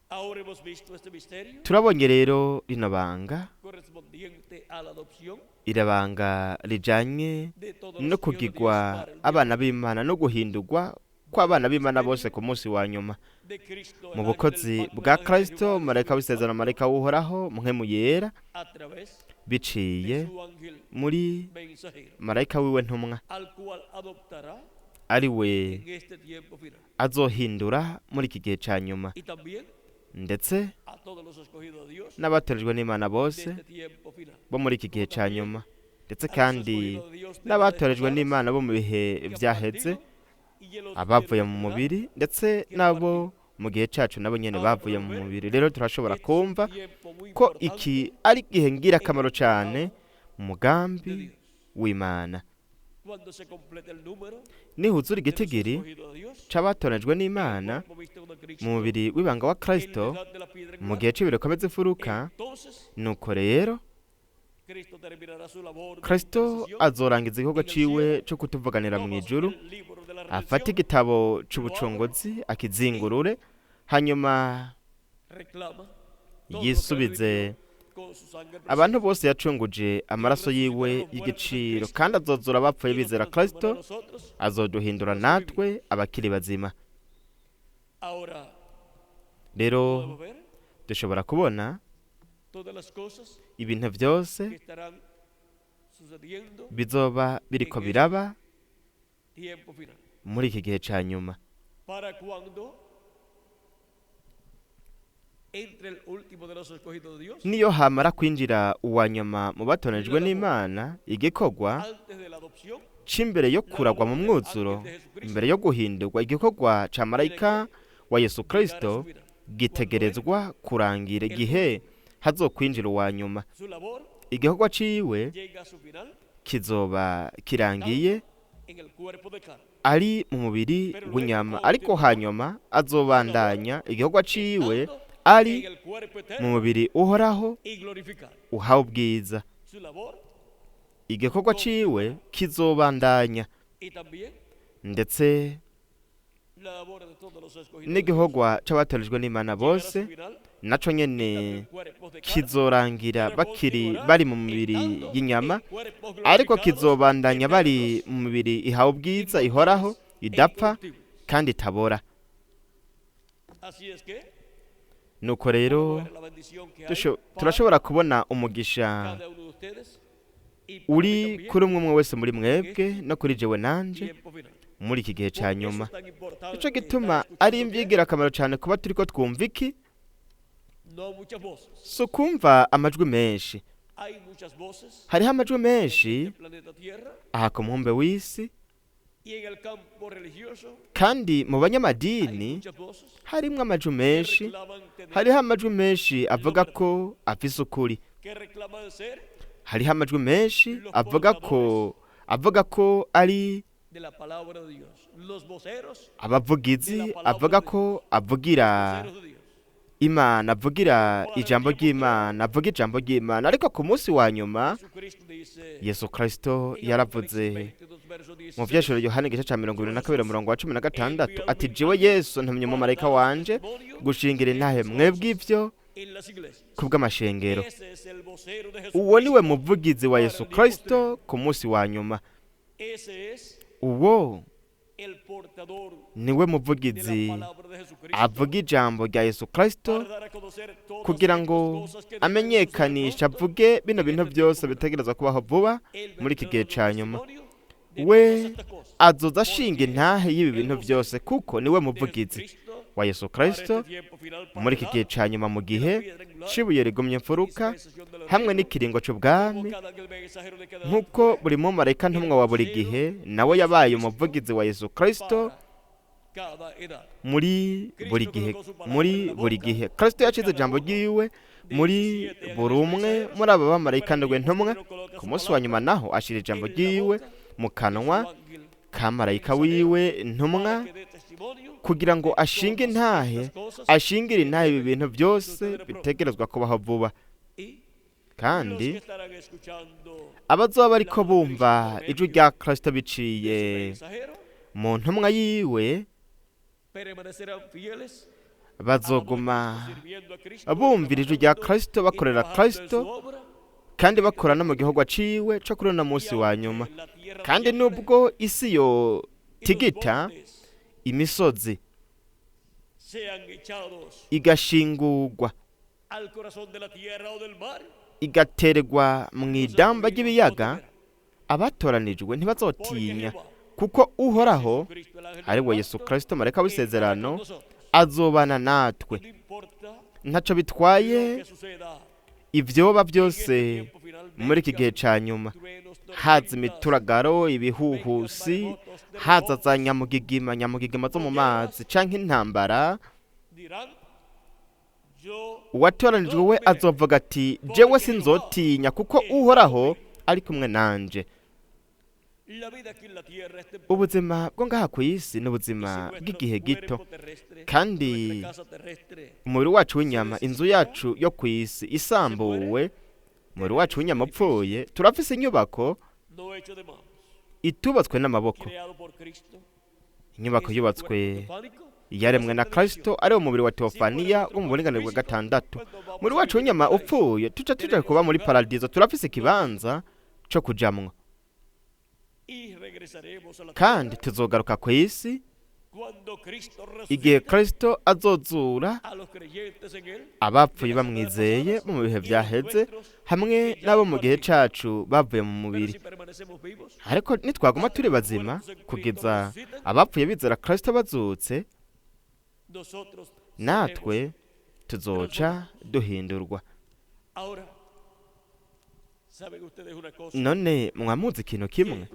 Ahora hemos visto este misterio Turabonye rero rino banga, correspondiente a la adopción irabanga rijanye de todos no los hijos de Dios kugirwa para el día abana b'Imana no guhindurwa kw'abana b'Imana bose ku munsi wa nyuma. de Cristo, el Mu ángel del bukozi pacto, el bwa ángel de Kristo, Jehová, marayika w'isezerano, marayika w'Uhoraho, mpwemu yera, a través biciye de su ángel muri mensajero, marayika wiwe ntumwa, al cual adoptará ari we en este tiempo final. azohindura muri iki gihe ca nyuma, Y también ndetse a todos los escogidos de Dios n'abatorejwe n'Imana de bose este tiempo final. bo muri iki gihe ca nyuma, ndetse A los kandi escogidos de Dios de n'abatorejwe edades n'Imana bo mu bihe pasadas, que han vyaheze, partido y en los abavuye de mu nuestra edad, mubiri, ndetse n'abo mu gihe cacu nabo nyene bavuye mu mubiri. Rero turashobora este es un kumva tiempo muy ko importante iki ari igihe ngirakamaro cane mu de mugambi Dios. w'Imana. Cuando se complete el número Nihuzura de los igitigiri escogidos de Dios, c'abatorejwe en el n'Imana cuerpo místico de Cristo, mu mubiri w'ibanga wa en la Kristo, edad de la piedra mu angular, gihe c'ibihe bikomeza imfuruka, entonces nuko rero Cristo terminará su labor de Kristo intercesión, azorangiza igikorwa ciwe co kutuvuganira mu toma ijuru, el libro de la afate redención, igitabo c'ubucunguzi akizingurure, hanyuma reclama todo lo que yisubize redimió con su sangre abantu preciosa. bose yacunguje amaraso yiwe y'igiciro, kandi azozura abapfuye Y nos bizera transformará Kristo, a nosotros. azoduhindura natwe abakiri bazima. Ahora Rero podemos ver dushobora kubona todas las cosas ibintu vyose que estarán sucediendo bizoba biriko biraba tiempo final. muri iki gihe ca nyuma. Para cuando entre el último de los escogidos de Dios, Niyo hamara kwinjira uwa nyuma mu batonejwe n'Imana, igikorwa antes de la adopción, c'imbere yo kuragwa mu mwuzuro, imbere yo guhindurwa, igikorwa ca marayika wa Yesu llegar a Kristo su final. gitegerezwa kurangira igihe hazokwinjira uwa nyuma. Su labor Igikorwa ciwe llega a su final kizoba kirangiye en el cuerpo de carne. ari mu mubiri w'inyama, ariko hanyuma azobandanya igikorwa ciwe Estando ari en el cuerpo mu eterno mubiri uhoraho y glorificado. uhawe ubwiza. Su labor Igikorwa ciwe kizobandanya, y también ndetse la labor de todos los escogidos de Dios n'igikorwa c'abatorejwe n'Imana llegará a bose su final naco nyene estando en cuerpos de carne, kizorangira pero bakiri continuará bari mu mibiri estando y'inyama, en cuerpos ariko glorificados, kizobandanya bari eternos, mu mibiri ihawe ubwiza, ihoraho, inmortales e idapfa incorruptibles. kandi itabora. Así es que Nuko rero podemos ver la bendición que hay para turashobora kubona umugisha cada uno de ustedes y para mí uri también kuri umwe umwe wese muri mwebwe no kuri jewe nanje tiempo final. muri iki gihe ca Por eso nyuma. es tan importante Nico estar gituma escuchando ari que ivy'ingirakamaro cane kuba turiko twumva iki, no muchas voces. si ukumva amajwi menshi. Hay muchas voces Hariho amajwi en menshi este planeta Tierra aha ku mubumbe w'isi, y en el campo religioso kandi mu hay banyamadini muchas voces harimwo amajwi que menshi, reclaman tener, hariho amajwi menshi avuga ko afise ukuri, que reclaman ser hariho amajwi menshi avuga ko ari Abavugizi avuga ko avugira Imana, avugira ijambo ry'Imana, avuga ijambo ry'Imana. Ariko ku munsi wa nyuma Yesu Kristo yaravuze mu vyeshuro Yohana igice ca 22 umurongo wa 16 ati: jewe Yesu ntumye umumarayika wanje gushingira intahe mwebwe ivyo kubw'amashengero. Uwo niwe muvugizi wa Yesu Kristo ku munsi wa nyuma. Uwo niwe muvugizi avuga ijambo rya Yesu Kristo kugira ngo amenyekanishe, avuge bino bintu byose bitegerezwa kubaho vuba muri iki gihe ca nyuma. We azoza ashinga intahe y'ibi bintu byose kuko niwe muvugizi wa Yesu Kristo muri iki gihe ca nyuma, mu gihe cibuye rigumye imfuruka hamwe n'ikiringo c'ubwami. Nk'uko buri mumarayika ntumwa wa buri gihe nawe yabaye umuvugizi wa Yesu Kristo muri buri gihe, muri buri gihe Kristo yacize ijambo ryiwe muri buri umwe muri aba bamarayika ndwi ntumwa. Ku munsi wa nyuma naho ashira ijambo ryiwe mu kanwa ka marayika wiwe ntumwa kugira ngo ashinge intahe, ashingire intahe ibi bintu byose bitegerezwa kubaho vuba. Kandi abazoba bariko bumva ijwi rya Kristo biciye mu ntumwa yiwe bazoguma bumvira ijwi rya Kristo, bakorera Kristo kandi bakora no mu gihugu aciwe co kuri uno munsi wa nyuma. Kandi nubwo isi yo tigita, imisozi igashingurwa igaterwa mu idamba ry'ibiyaga, abatoranijwe ntibazotinya, kuko Uhoraho ari we Yesu Kristo marayika w'isezerano azobana natwe. Ntaco bitwaye ivyoba byose muri iki gihe ca nyuma, haza imituragaro, ibihuhusi, haza za nyamugigima, nyamugigima zo mu mazi canke intambara, uwatoranijwe we azovuga ati: jewe sinzotinya kuko Uhoraho ari kumwe nanje. Ubuzima bwo ngaha ku isi ni ubuzima bw'igihe gito, kandi umubiri wacu w'inyama, inzu yacu yo ku isi isambuwe, umubiri wacu w'inyama upfuye, turafise inyubako itubatswe n'amaboko, inyubako yubatswe yaremwe na Kristo, ari umubiri wa Teofaniya wo mu buringanire bwa gatandatu. Umubiri wacu w'inyama upfuye, tuca tuja kuba muri paradizo, turafise ikibanza co kujamwo, kandi tuzogaruka ku isi igihe Kristo azozura abapfuye bamwizeye bo mu bihe vyaheze hamwe n'abo mu gihe cacu bavuye mu mubiri. Ariko nitwaguma turi bazima kugeza abapfuye bizera Kristo bazutse, natwe tuzoca duhindurwa. None mwamuzi ikintu kimwe?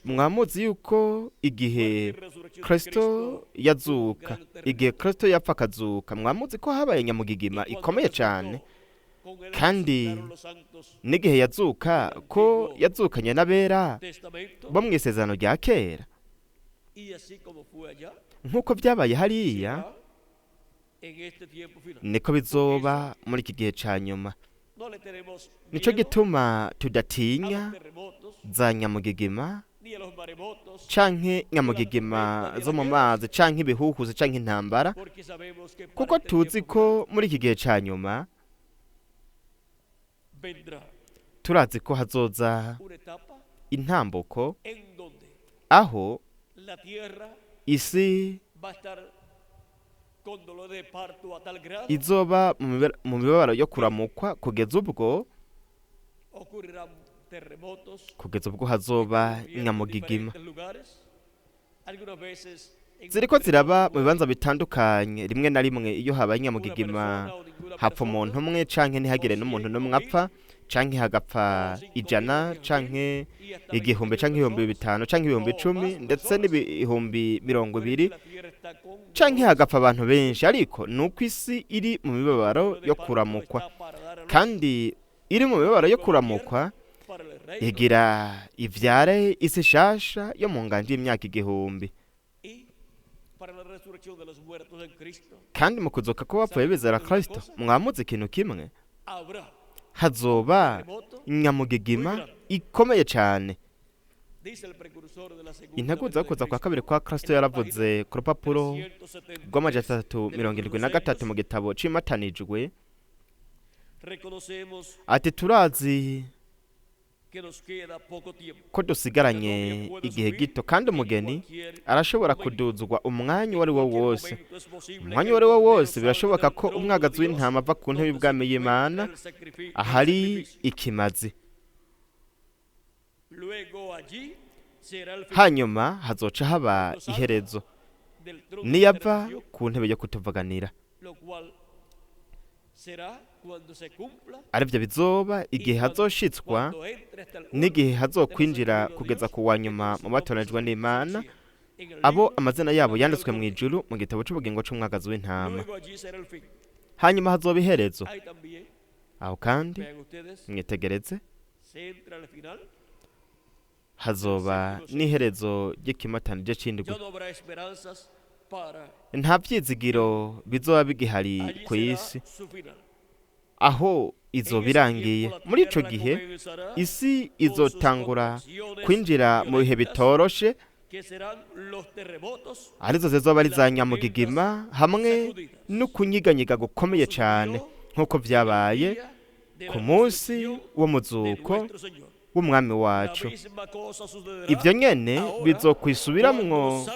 Mwamuzi yuko igihe Kristo yazuka, igihe Kristo yapfa akazuka, mwamuzi ko habaye nyamugigima ikomeye cyane, kandi n'igihe yazuka ko yazukanye n'abera bo mu isezerano rya kera. Nk'uko byabaye hariya, niko bizoba muri iki gihe ca nyuma. Nico gituma tudatinya za nyamugigima canke nyamugigima zo mu mazi canke ibihuhuzi canke intambara, kuko tuzi ko muri iki gihe ca nyuma turazi ko hazoza intambuko aho isi izoba mu mibabaro yo kuramukwa kugeza ubwo hazoba nyamugigima ziriko ziraba mu bibanza bitandukanye. Rimwe na rimwe iyo habaye nyamugigima hapfa umuntu umwe canke ntihagire n'umuntu n'umwe apfa, canke hagapfa 100 canke 1000 canke 5000 canke 10,000 ndetse n'20,000 canke hagapfa abantu benshi. Ariko nuko isi iri mu mibabaro yo kuramukwa, kandi iri mu mibabaro yo kuramukwa Igira ivyare isi shasha yo mu nganje y'imyaka 1000. Kandi mu kuzuka ko bapfuye bizera Kristo, mwamuze ikintu kimwe, hazoba nyamugigima ikomeye cyane. Integuza yo kuza kwa kabiri kwa Kristo yaravuze ku rupapuro rw'373 mu gitabo cimatanijwe ati turazi ko dusigaranye igihe gito, kandi umugeni arashobora kuduzwa umwanya uwo ari wo wose. Umwanya uwo ari wo wose birashoboka ko umwagazi w'intama ava ku ntebe y'ubwami y'Imana ahari ikimazi. Hanyuma hazoca haba iherezo niyava ku ntebe yo kutuvuganira, aribyo bizoba igihe hazoshitswa n'igihe hazokwinjira kugeza ku wa nyuma mu batoranijwe n'Imana, abo amazina yabo yanditswe mu ijuru mu gitabo c'ubugingo c'umwagazi w'intama. Hanyuma hazoba iherezo. Aho kandi mwitegereze, hazoba n'iherezo ry'ikimatanije c'indwi. Nta vyizigiro bizoba bigihari ku isi aho izoba irangiye. Muri ico gihe isi izotangura kwinjira mu bihe bitoroshe, arizo zizoba ari za nyamugigima hamwe n'ukunyiganyiga gukomeye cane, nk'uko vyabaye ku munsi w'umuzuko w'umwami wacu. Ivyo nyene bizokwisubiramwo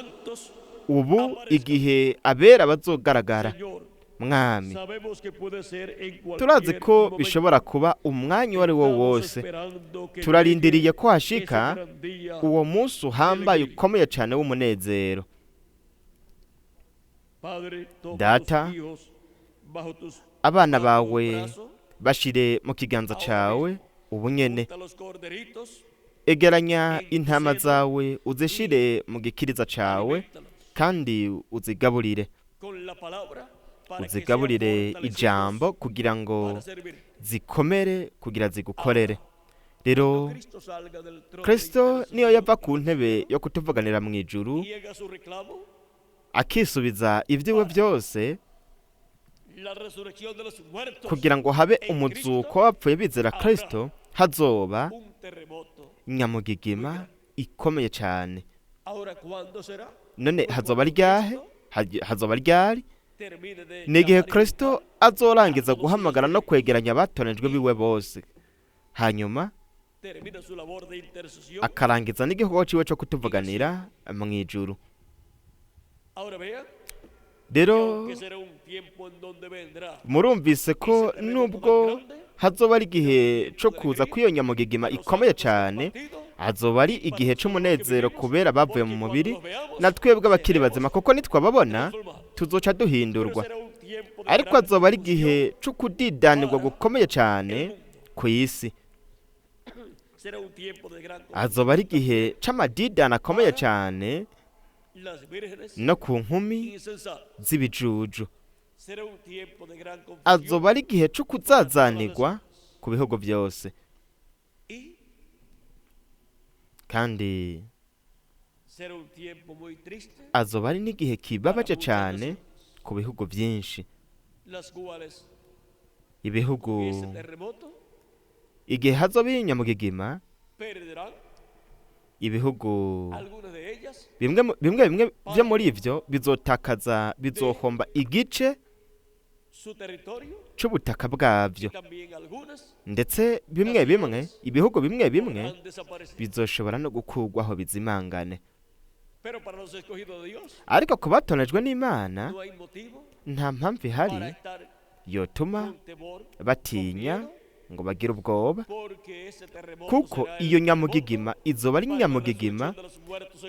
ubu igihe abera bazogaragara. Mwami, turazi ko bishobora kuba umwanya uwo ari wo wose. Turarindiriye ko hashika uwo munsi uhambaye ukomeye cyane w'umunezero. Data, abana bawe bashire mu kiganza cawe ubu nyene. Egeranya intama zawe uzishire mu gikiriza cawe, kandi uzigaburire. Uzigaburire ijambo kugira ngo zikomere, kugira zigukorere. Rero Kristo niyo yava ku ntebe yo kutuvuganira mu ijuru akisubiza ibyiwe byose kugira ngo habe umuzuko wapfuye bizera Kristo, hazoba nyamugigima ikomeye cyane. None hazoba ryahe? Hazoba ryari? Ni igihe Kristo azorangiza guhamagara no kwegeranya abatoranijwe biwe bose, hanyuma akarangiza n'igikorwa ciwe cyo kutuvuganira mu ijuru. Rero murumvise ko nubwo hazoba ari igihe cyo kuza kw'iyo nyamugigima ikomeye cyane, hazoba ari igihe c'umunezero kubera bavuye mu mubiri na twebwe abakiri bazima, kuko nitwababona tuzoca duhindurwa. Ariko hazoba ari igihe co kudidanirwa gukomeye cyane ku isi. Hazoba ari igihe c'amadidani akomeye cyane no ku nkumi z'ibijuju. Azoba ari igihe co kuzazanirwa ku bihugu byose. Kandi azoba ari n'igihe kibabaje cyane ku bihugu byinshi. Ibihugu igihe hazoba inyamugigima, ibihugu bimwe bimwe byo muri ivyo bizotakaza, bizohomba igice c'ubutaka bwavyo, ndetse bimwe bimwe ibihugu bimwe bimwe bizoshobora no gukurwaho bizimangane. Ariko ku batonejwe n'Imana nta mpamvu ihari yotuma batinya ngo bagire ubwoba, kuko iyo nyamugigima izoba ari nyamugigima,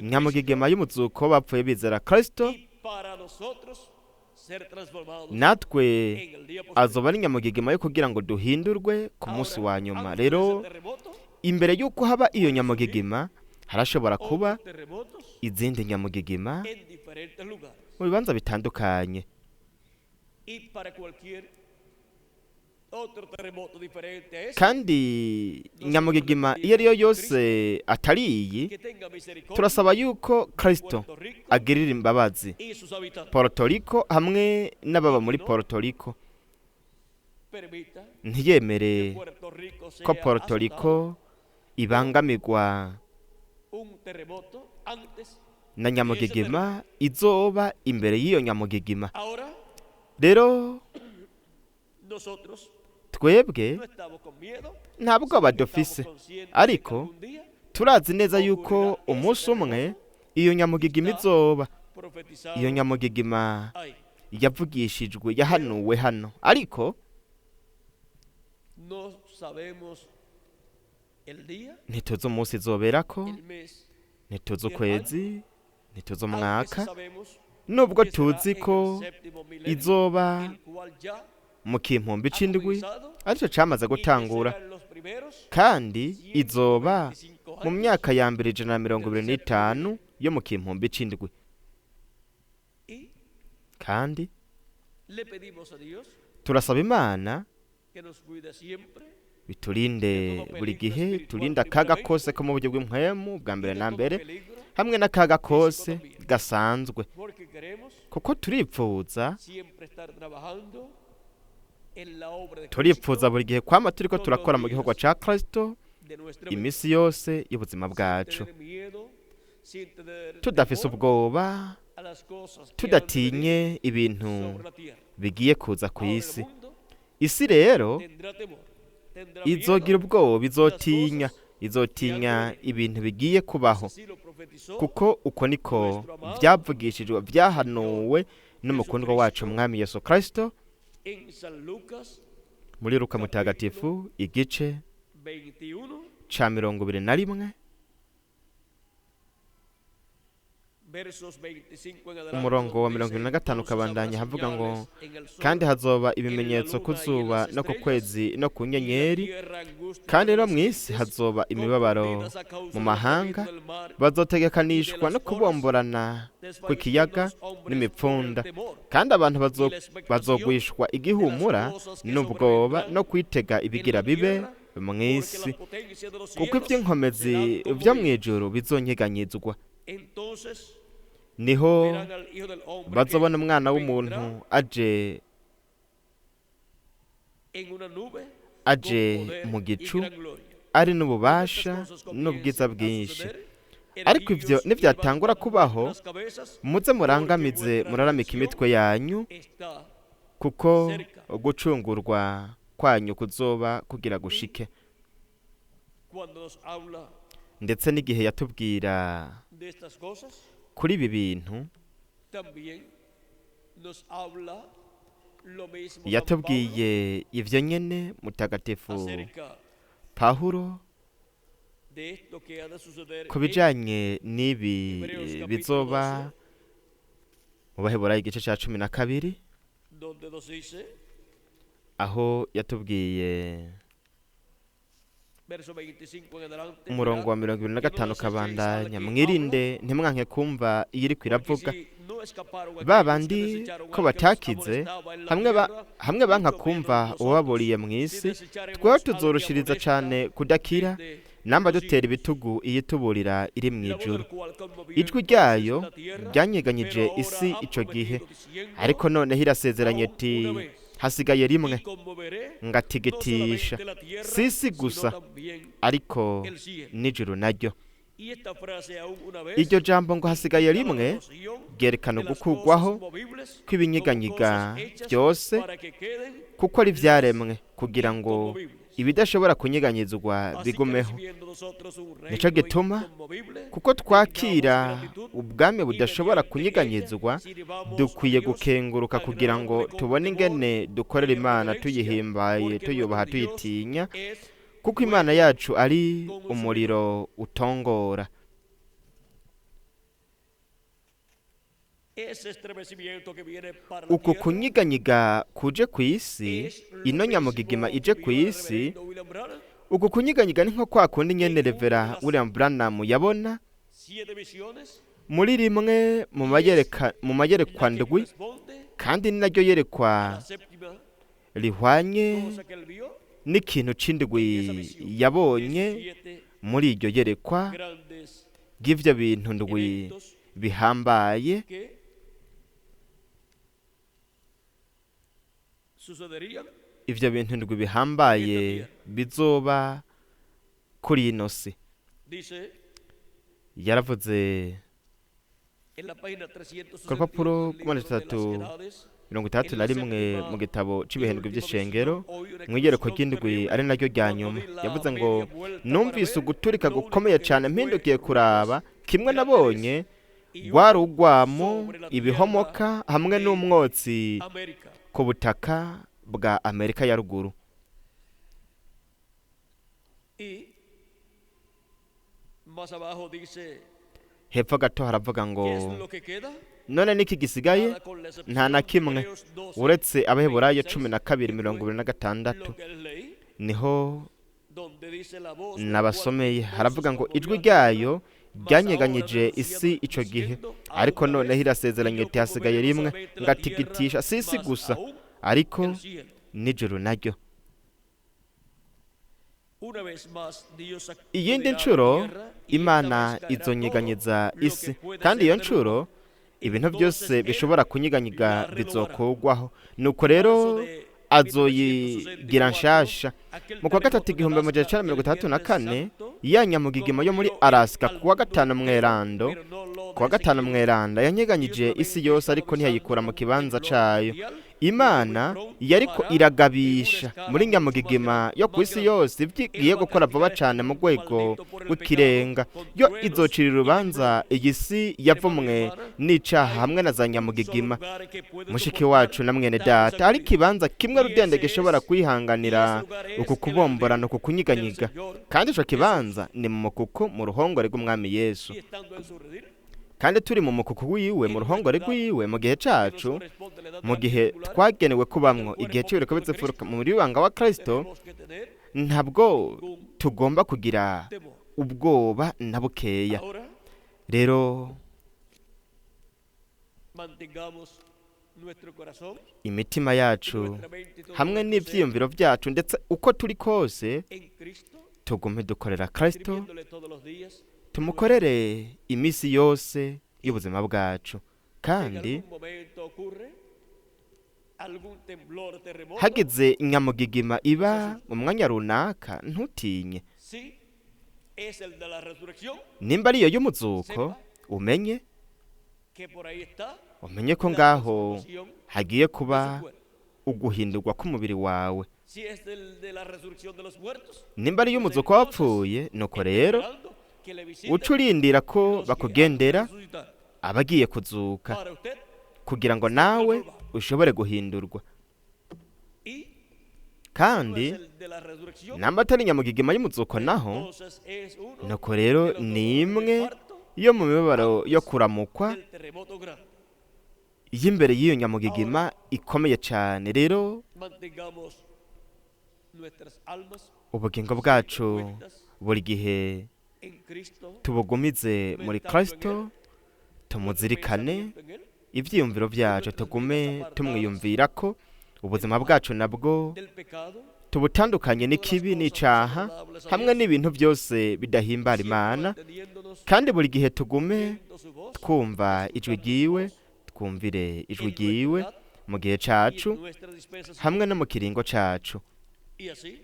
nyamugigima y'umuzuko bapfuye bizera Kristo, natwe azoba ari nyamugigima yo kugira ngo duhindurwe ku munsi wa nyuma. Rero imbere y'uko haba iyo nyamugigima harashobora kuba izindi nyamugigima mu bibanza bitandukanye. Kandi nyamugigima iyo ariyo yose atari iyi, turasaba yuko Kristo agirira imbabazi Puerto Rico hamwe n'ababa muri Puerto Rico, ntiyemere ko Puerto Rico ibangamirwa na nyamugigima izoba imbere y'iyo nyamugigima. Rero twebwe nta bwoba dufise, ariko turazi neza yuko umunsi umwe iyo nyamugigima izoba. Iyo nyamugigima yavugishijwe, yahanuwe hano, ariko ntituzi umunsi izoberako, ntituzi ukwezi, ntituzi umwaka, nubwo tuzi ko izoba mu kimpumbi c'indwi, aricyo camaze gutangura, kandi izoba mu myaka ya mbere 125 yo mu kimpumbi c'indwi. Kandi turasaba Imana biturinde buri gihe, turinde akaga kose ko mu buryo bw'impwemu bwa mbere na mbere, hamwe n'akaga kose gasanzwe, kuko turipfuza buri gihe kwama turiko turakora mu gikorwa ca Kristo iminsi yose y'ubuzima bwacu, tudafise ubwoba, tudatinye ibintu bigiye kuza ku isi. Isi rero izogira ubwoba, izotinya ibintu bigiye kubaho, kuko uko niko byavugishijwe, byahanuwe n'umukundwa wacu Mwami Yesu Kristo muri Luka Mutagatifu igice ca 21, umurongo wa 25 ukabandanya havuga ngo: kandi hazoba ibimenyetso ku zuba no ku kwezi no ku nyenyeri, kandi no mu isi hazoba imibabaro mu mahanga, bazotegekanishwa no kubomborana kw'ikiyaga n'imipfunda, kandi abantu bazogwishwa igihumura n'ubwoba no kwitega ibigira bibe mu isi, kuko iby'inkomezi byo mu ijuru bizonyeganyezwa. Niho bazobona umwana w'umuntu aje mu gicu, ari n'ububasha n'ubwiza bwinshi. Ariko ibyo nibyatangura kubaho, muze murangamize muraramika imitwe yanyu, kuko gucungurwa kwanyu kuzoba kugira gushike. Ndetse n'igihe yatubwira kuri ibi bintu, yatubwiye ivyo nyene Mutagatifu Pawulo ku bijanye n'ibi bizoba mu Baheburayo igice ca 12, aho yatubwiye umurongo wa 25 ukabandanya: mwirinde ntimwanke kumva iyo iriko iravuga, ba bandi ko batakize, hamwe banka kumva uwababuriye mu isi, tweho tuzorushiriza cane kudakira, namba dutera ibitugu iyituburira iri mu ijuru. Ijwi ryayo ryanyeganyije isi ico gihe, ariko noneho irasezeranye iti: hasigaye rimwe ngatigitisha si isi gusa, ariko n'ijuru naryo. Iryo jambo ngo hasigaye rimwe ryerekana ugukugwaho kw'ibinyiganyiga byose, kuko ari ivyaremwe kugira ngo ibidashobora kunyeganyezwa bigumeho. Nico gituma kuko twakira ubwami budashobora kunyeganyezwa, dukwiye gukenguruka kugira ngo tubone ingene dukorera Imana tuyihimbaye, tuyubaha, tuyitinya, kuko Imana yacu ari umuriro utongora. Uku kunyiganyiga kuje ku isi, ino nyamugigima ije ku isi, uku kunyiganyiga ni nko kwa kundi nyene Revera William Branham yabona muri rimwe mu mayerekwa ndwi, kandi ni naryo yerekwa Rihwanye Cosa que él vio n'ikintu c'indwi esa visión de yabonye esos siete muri iryo yerekwa grandes ry'ivyo bintu ndwi eventos bihambaye que sucederían ivyo bintu ndwi bihambaye bizoba kuri ino si. Dice Yaravuze en la página 361 ku rupapuro del libro rw'amajana de las atatu edades, 61 mu gitabo c'ibihindwe vy'ishengero, mw'igereko ry'indwi ari naryo rya nyuma, yavuze ngo: "Numvise uguturika gukomeye cane, mpindukiye kuraba, kimwe nabonye rwari urwamo, ibihomoka hamwe n'umwotsi América. ku butaka bwa Amerika ya ruguru." Y más abajo dice, Hepfo gato haravuga ngo: ¿qué es lo que queda? "None niki gisigaye? Nada con la excepción Nta na de kimwe Hebreos 12, uretse Abaheburayo 26, 12 que fue 26." lo que leí, Niho donde dice la voz del nabasomeye, cual haravuga ngo: entonces "Ijwi conmovió a la ryayo tierra, ryanyeganyije mas ahora isi anuncia ico gihe, diciendo, ariko aún una noneho vez, irasezeranye y yo iti hasigaye conmoveré no rimwe solamente la ngatigitisha tierra, si isi mas gusa aún ariko el cielo. n'ijuru naryo." Una vez más, Dios Iyindi sacudirá la nshuro tierra, y esta Imana vez caerá izonyeganyiza todo lo isi, que puede kandi ser iyo nshuro derrumbado. ibintu byose Entonces él bishobora kunyiganyiga la renovará. bizokugwaho, nuko rero Marzo de azoyigira 1964, nshasha. aquel Mu kwa gatatu terremoto de 1964, Alaska del Viernes Santo ya nyamugigima yo muri conmovió el Alaska al ku wa mundo gatanu entero, mwerando, pero no lo ku wa gatanu desequilibró. mweranda, yanyeganyije Dios isi nuevamente yose está ariko ntiyayikura avisando mu con un kibanza temblor cayo. mundial y que muy Imana pronto yariko hará en una iragabisha escala muri mucho más nyamugigima grande, yo ku más isi grande. yose ivyo Él igiye va a gukora vuba castigar este cane mu mundo rwego maldito por el pecado rw'ikirenga. con Yo truenos izocira y urubanza temblores. iyi si Hermano y yavumwe hermana, n'icaha hay hamwe na za un solo nyamugigima. lugar que puede Mushiki soportar wacu na mwene tanta data, hari sacudida. ikibanza kimwe Y rudende ese gishobora es, y ese kwihanganira lugar uku es el kubomborana, redil uku del kunyiganyiga, Señor kandi ico Jesús. kibanza ni mu mukuku, mu ruhongore rw'umwami Yesu. Y estando en su redil, Kandi turi mu mukuku wiwe, mu en ruhongore nuestra edad, rwiwe, mu gihe que nos cacu, corresponde la edad mu gihe antitribular, twagenewe en el kubamwo igihe cuerpo c'ibiriko mismo de bizifuruka Cristo, mu mubiri wa Kristo, tenemos que tener ntabwo ningún tugomba kugira temor. ubwoba na bukeya. Ahora Rero mantengamos nuestro corazón imitima y yacu nuestra mente y todo hamwe nuestro ser n'ivyiyumviro vyacu, ndetse uko turi kose, en Cristo, tugume dukorera Kristo, sirviéndole todos los días de nuestra vida. tumukorere iminsi yose y'ubuzima bwacu. Si en Kandi algún momento ocurre algún temblor, terremoto, hagize nyamugigima no se iba asuste. mu mwanya runaka, ntutinye. Si es el de la resurrección, Nimba ariyo y'umuzuko, sepa umenye que por ahí está umenye ko la ngaho transformación hagiye de su kuba cuerpo. uguhindurwa k'umubiri wawe. Si es el de la resurrección de los muertos, Nimba ari pues iy'umuzuko entonces w'abapfuye, nuko está rero esperando que le visiten uca urindira ko los que han de bakugendera resucitar abagiye kuzuka, para usted kugira ngo ser nawe transformado. ushobore guhindurwa. Y si no Kandi es el de la resurrección, namba atari nyamugigima y'umuzuko naho, entonces es uno nuko rero de los ni dolores del imwe parto yo mu mibabaro yo antes kuramukwa del terremoto grande. y'imbere y'iyo nyamugigima Ahora ikomeye cane. Rero mantengamos nuestras almas ubugingo siempre bwacu puestas buri gihe en Cristo, tubugumize muri meditando en Él, Kristo, nuestro tumuzirikane, pensamiento en Él, ivyiyumviro y vyacu nuestras vidas tugume apartadas tumwiyumvirako, ubuzima del mal, bwacu nabwo del pecado tubutandukanye y todas las n'ikibi cosas n'icaha desagradables a hamwe Dios, n'ibintu byose bidahimbara siempre Imana, manteniéndonos kandi buri gihe tugume oyendo su voz, twumva ijwi escuchando su ryiwe, voz twumvire ijwi en nuestra ryiwe edad mu gihe y cacu en nuestra dispensación. hamwe no mu kiringo cacu. Y así,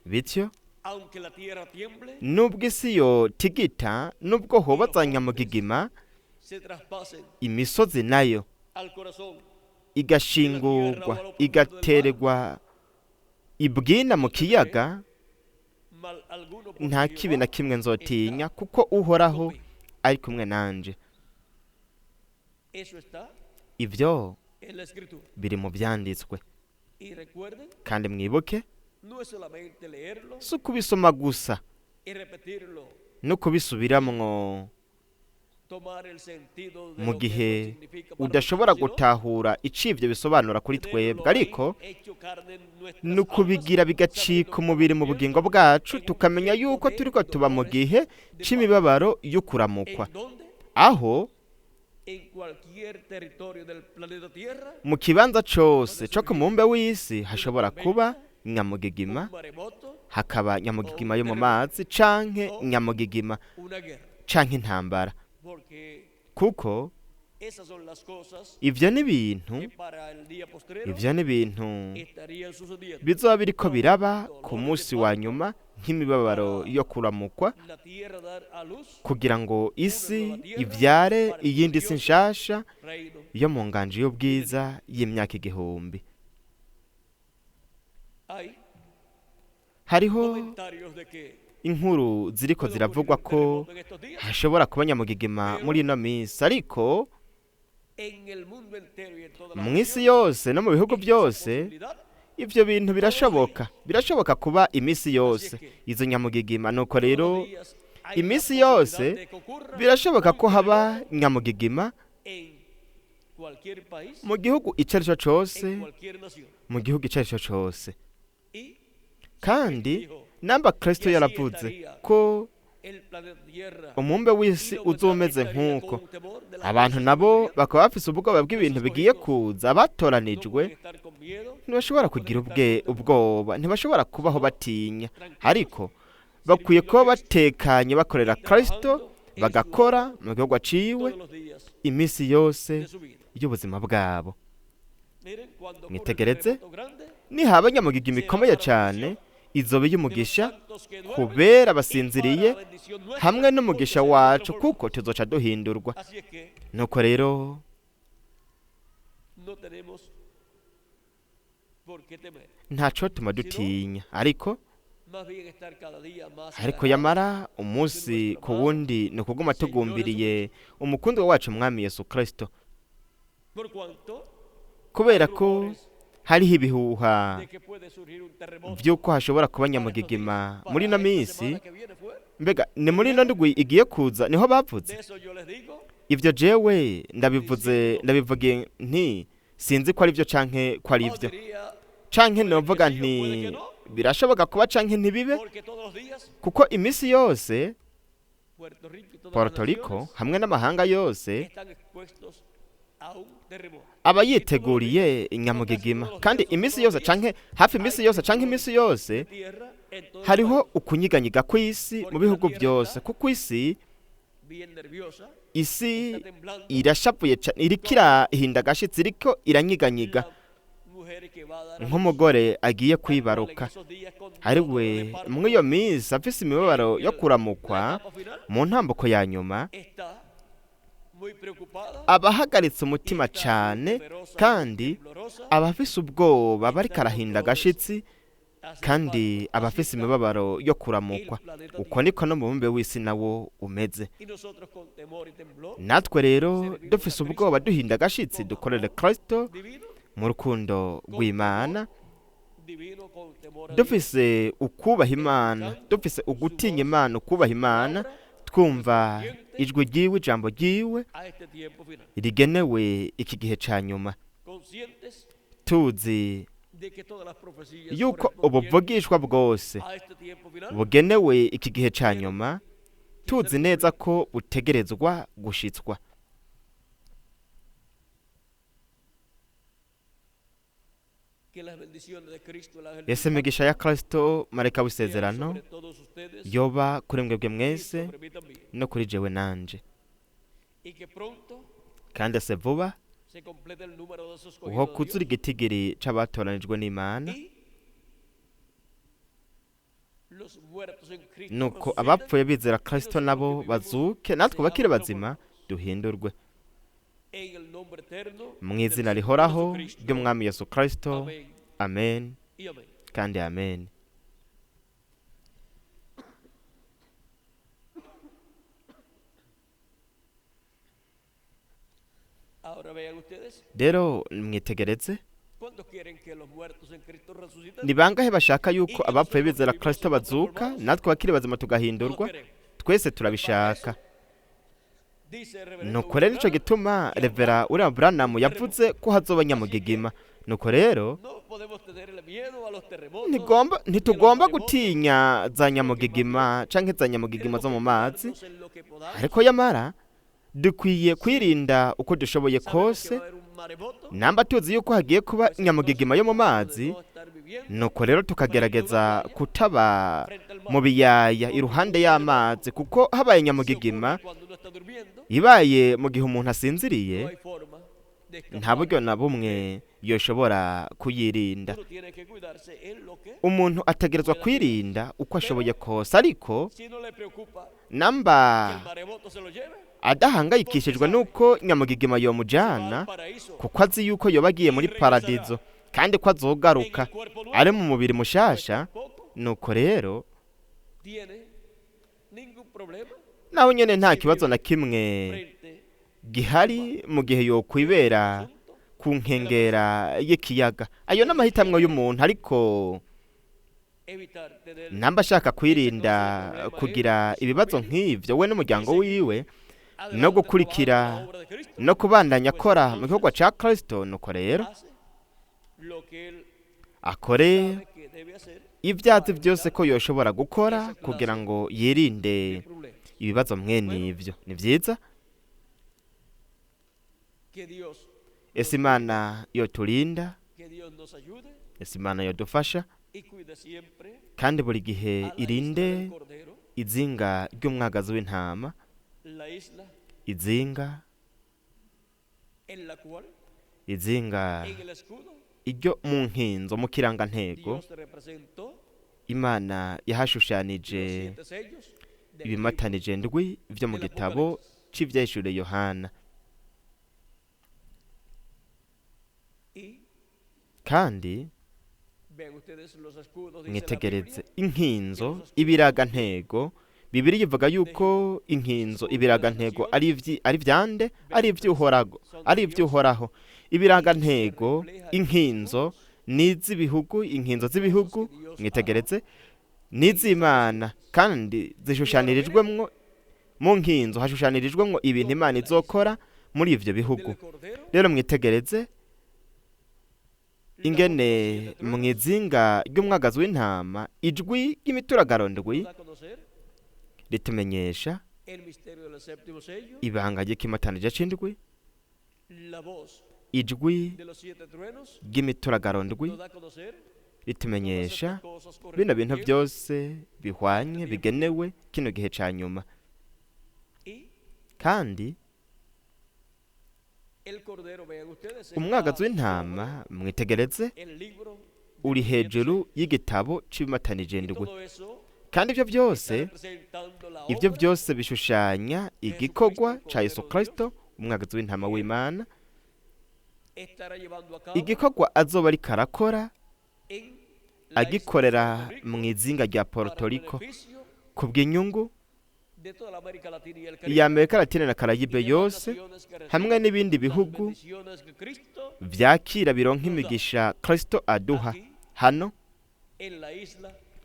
Bityo aunque la tierra tiemble nubwo isi yotigita, nubwo y hoba los za montes nyamugigima, se traspasen imisozi nayo al corazón de la tierra o igashingurwa a lo profundo del mar, igatererwa ibwina mu no temeré kiyaga, mal alguno porque nta kibi na Jehová kimwe nzotinya, está kuko Uhoraho conmigo. ari kumwe nanje. Eso está Ivyo en la escritura. biri mu vyanditswe. Y recuerden, Kandi mwibuke, no es solamente leerlo si ukubisoma gusa y repetirlo, no kubisubiramwo tomar el sentido de mu lo que eso gihe significa para udashobora nosotros, sino gutahura ico ivyo bisobanura kuri tenerlo twebwe, ahí ariko hecho carne en nuestras ni almas, ukubigira bigacika sabiendo que umubiri mu estamos bugingo viviendo bwacu, en un tukamenya tiempo yuko de turiko tuba mu dolores gihe de parto, c'imibabaro y'ukuramukwa, en donde aho Mu kibanza cose co ku mubumbe w'isi hashobora kuba nyamugigima, hakaba nyamugigima yo mu mazi canke nyamugigima canke intambara, kuko ivyo ni ibintu, ivyo ni ibintu bizoba biriko biraba ku munsi wa nyuma, nk'imibabaro yo kuramukwa, kugira ngo isi ivyare iyindi si nshasha yo mu nganje y'ubwiza y'imyaka 1000. Hariho inkuru ziriko ziravugwa ko hashobora kuba nyamugigima muri ino minsi, ariko mw'isi yose no mu bihugu byose ivyo bintu birashoboka, birashoboka kuba imisi yose izo nyamugigima. Nuko rero imisi yose birashoboka ko haba nyamugigima mu gihugu ico ari cyo cose, mu gihugu ico ari cyo cose. Kandi namba Kristo yaravuze ko umumbe w'isi uzomeze nk'uko, abantu nabo bakaba bafise ubwoba bw'ibintu bigiye kuza. Abatoranijwe ntibashobora kugira ubwoba, ntibashobora kubaho batinya, ariko bakwiye kuba batekanye, bakorera Kristo, bagakora mu gihugu aciwe iminsi yose y'ubuzima bwabo. Mwitegereze, nihaba nyamugigima ikomeye cyane, izoba y'umugisha kubera basinziriye, hamwe n'umugisha wacu, kuko tuzoca duhindurwa. Nuko rero ntaco tuma dutinya, ariko yamara umunsi ku wundi ni ukuguma tugumbiriye umukundwa wacu Mwami Yesu Kristo, kubera ko hariho ibihuha vy'uko hashobora kuba nyamugigima muri ino minsi. Mbega ni muri ino ndwi igiye kuza niho bavuze ivyo? Jewe ndabivuze, ndabivuge nti sinzi ko ari byo canke ko ari ivyo, canke novuga nti birashoboka kuba canke ntibibe, kuko imisi yose Puerto Rico hamwe n'amahanga yose aba yiteguriye inyamugigima. Kandi imisi yose canke hafi imisi yose canke imisi yose hariho ukunyiganyiga kw'isi mu bihugu byose, kuko isi irashavuye cane, iriko irahinda agashitsi, iriko iranyiganyiga nk'umugore agiye kwibaruka, ari we muri iyo minsi afise imibabaro yo kuramukwa mu ntambuko ya nyuma, abahagaritse umutima cane, kandi abafise ubwoba bariko arahinda agashitsi, kandi abafise imibabaro yo kuramukwa. Uko niko no mubumbe w'isi nawo umeze. Natwe rero dufise ubwoba duhinda agashitsi, dukorere Kristo mu rukundo rw'Imana, dufise ukubaha Imana, dufise ugutinya Imana, ukubaha Imana, twumva ijwi ryiwe, ijambo ryiwe rigenewe iki gihe ca nyuma, tuzi yuko ubuvugishwa bwose bugenewe iki gihe ca nyuma, tuzi neza ko butegerezwa gushitswa. Ese imigisha ya Kristo mareka w'isezerano yoba kuri mwebwe mwese no kuri jewe nanje, kandi ase vuba uho kuzura igitigiri c'abatoranijwe n'Imana, nuko abapfuye bizera Kristo nabo bazuke, natwe bakiri bazima duhindurwe mu izina rihoraho ry'Umwami Yesu Kristo. Amen kandi amen. Rero mwitegereze, ni bangahe bashaka yuko abapfuye bizera Kristo bazuka, natwe bakiri bazima tugahindurwa? Twese turabishaka. Nuko rero ico gituma Revera William Branham yavuze ko hazoba nyamugigima. Nuko rero ntitugomba gutinya za nyamugigima canke za nyamugigima zo mu mazi, ariko yamara Dukwiye kwirinda uko dushoboye kose. Namba tuzi yuko hagiye kuba inyamugigima yo mu mazi, nuko rero tukagerageza kutaba mu biyaya iruhande y'amazi, kuko habaye inyamugigima ibaye mu gihe umuntu asinziriye, nta buryo na bumwe yoshobora kuyirinda. Umuntu ategerezwa kwirinda uko ashoboye kose, ariko namba adahangayikishijwe nuko nyamugigima yomujana, kuko azi yuko yoba agiye muri paradizo kandi ko azogaruka ari mu mubiri mushasha, nuko rero naho nyene nta kibazo na kimwe gihari mu gihe yokwibera ku nkengera y'ikiyaga. Ayo n'amahitamwo y'umuntu, ariko namba ashaka kwirinda kugira ibibazo nk'ivyo we n'umuryango wiwe, no gukurikira no kubandanya akora mu gikorwa ca Kristo, nuko rero akore ibyazi byose ko yoshobora gukora kugira ngo yirinde ibibazo mwene ivyo. Ni vyiza. Ese Imana yoturinda, ese Imana yodufasha, kandi buri gihe irinde izinga ry'umwagazi w'intama, izinga iryo mu nkinzo mu kirangantego Imana yahashushanije ibimatanije ndwi vyo mu gitabo c'ivyahishuriwe Yohana. Kandi mwitegereze inkinzo ibiragantego. Bibiliya ivuga yuko inkinzo ibiragantego ari vyande, ari ivy'Uhoraho, ari ivy'Uhoraho. Ibiragantego inkinzo n'iz'ibihugu, inkinzo z'ibihugu mwitegereze n'iz'Imana, kandi zishushanirijwemwo mu nkinzo hashushanirijwemwo ibintu Imana izokora muri ivyo bihugu. Rero mwitegereze ingene mw'izinga ry'umwagazi w'intama ijwi ry'imituragaro ndwi ritumenyesha ibanga ry'ikimatanije c'indwi, ijwi ry'imituragaro ndwi ritumenyesha bino bintu byose bihwanye bigenewe kino gihe ca nyuma. Kandi umwagazi w'intama mwitegereze uri hejuru y'igitabo c'ibimatanije ndwi, kandi ivyo byose bishushanya igikorwa ca Yesu Kristo umwagazi w'intama w'Imana, igikorwa azoba ariko arakora agikorera mu izinga rya Puerto Rico kubw'inyungu ya Amerika Latine na Karayibe yose, hamwe n'ibindi bihugu vyakira bironka imigisha Kristo aduha hano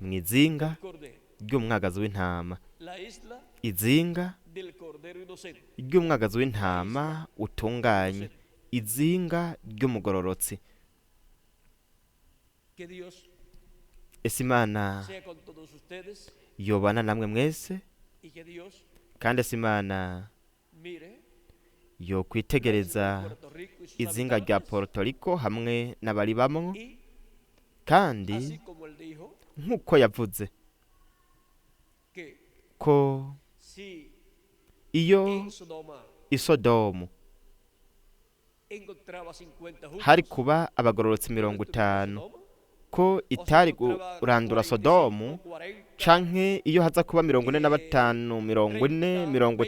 mu izinga ry'umwagazi w'intama, izinga ry'umwagazi w'intama utunganye, izinga ry'umugororotsi. Ese Imana yobana namwe mwese, kandi ese Imana yokwitegereza izinga rya Puerto Rico hamwe n'abaribamwo, kandi nk'uko yavuze ko iyo i Sodomu hari kuba abagororotsi 50, ko itari kurandura Sodomu, canke iyo haza kuba 45, 40,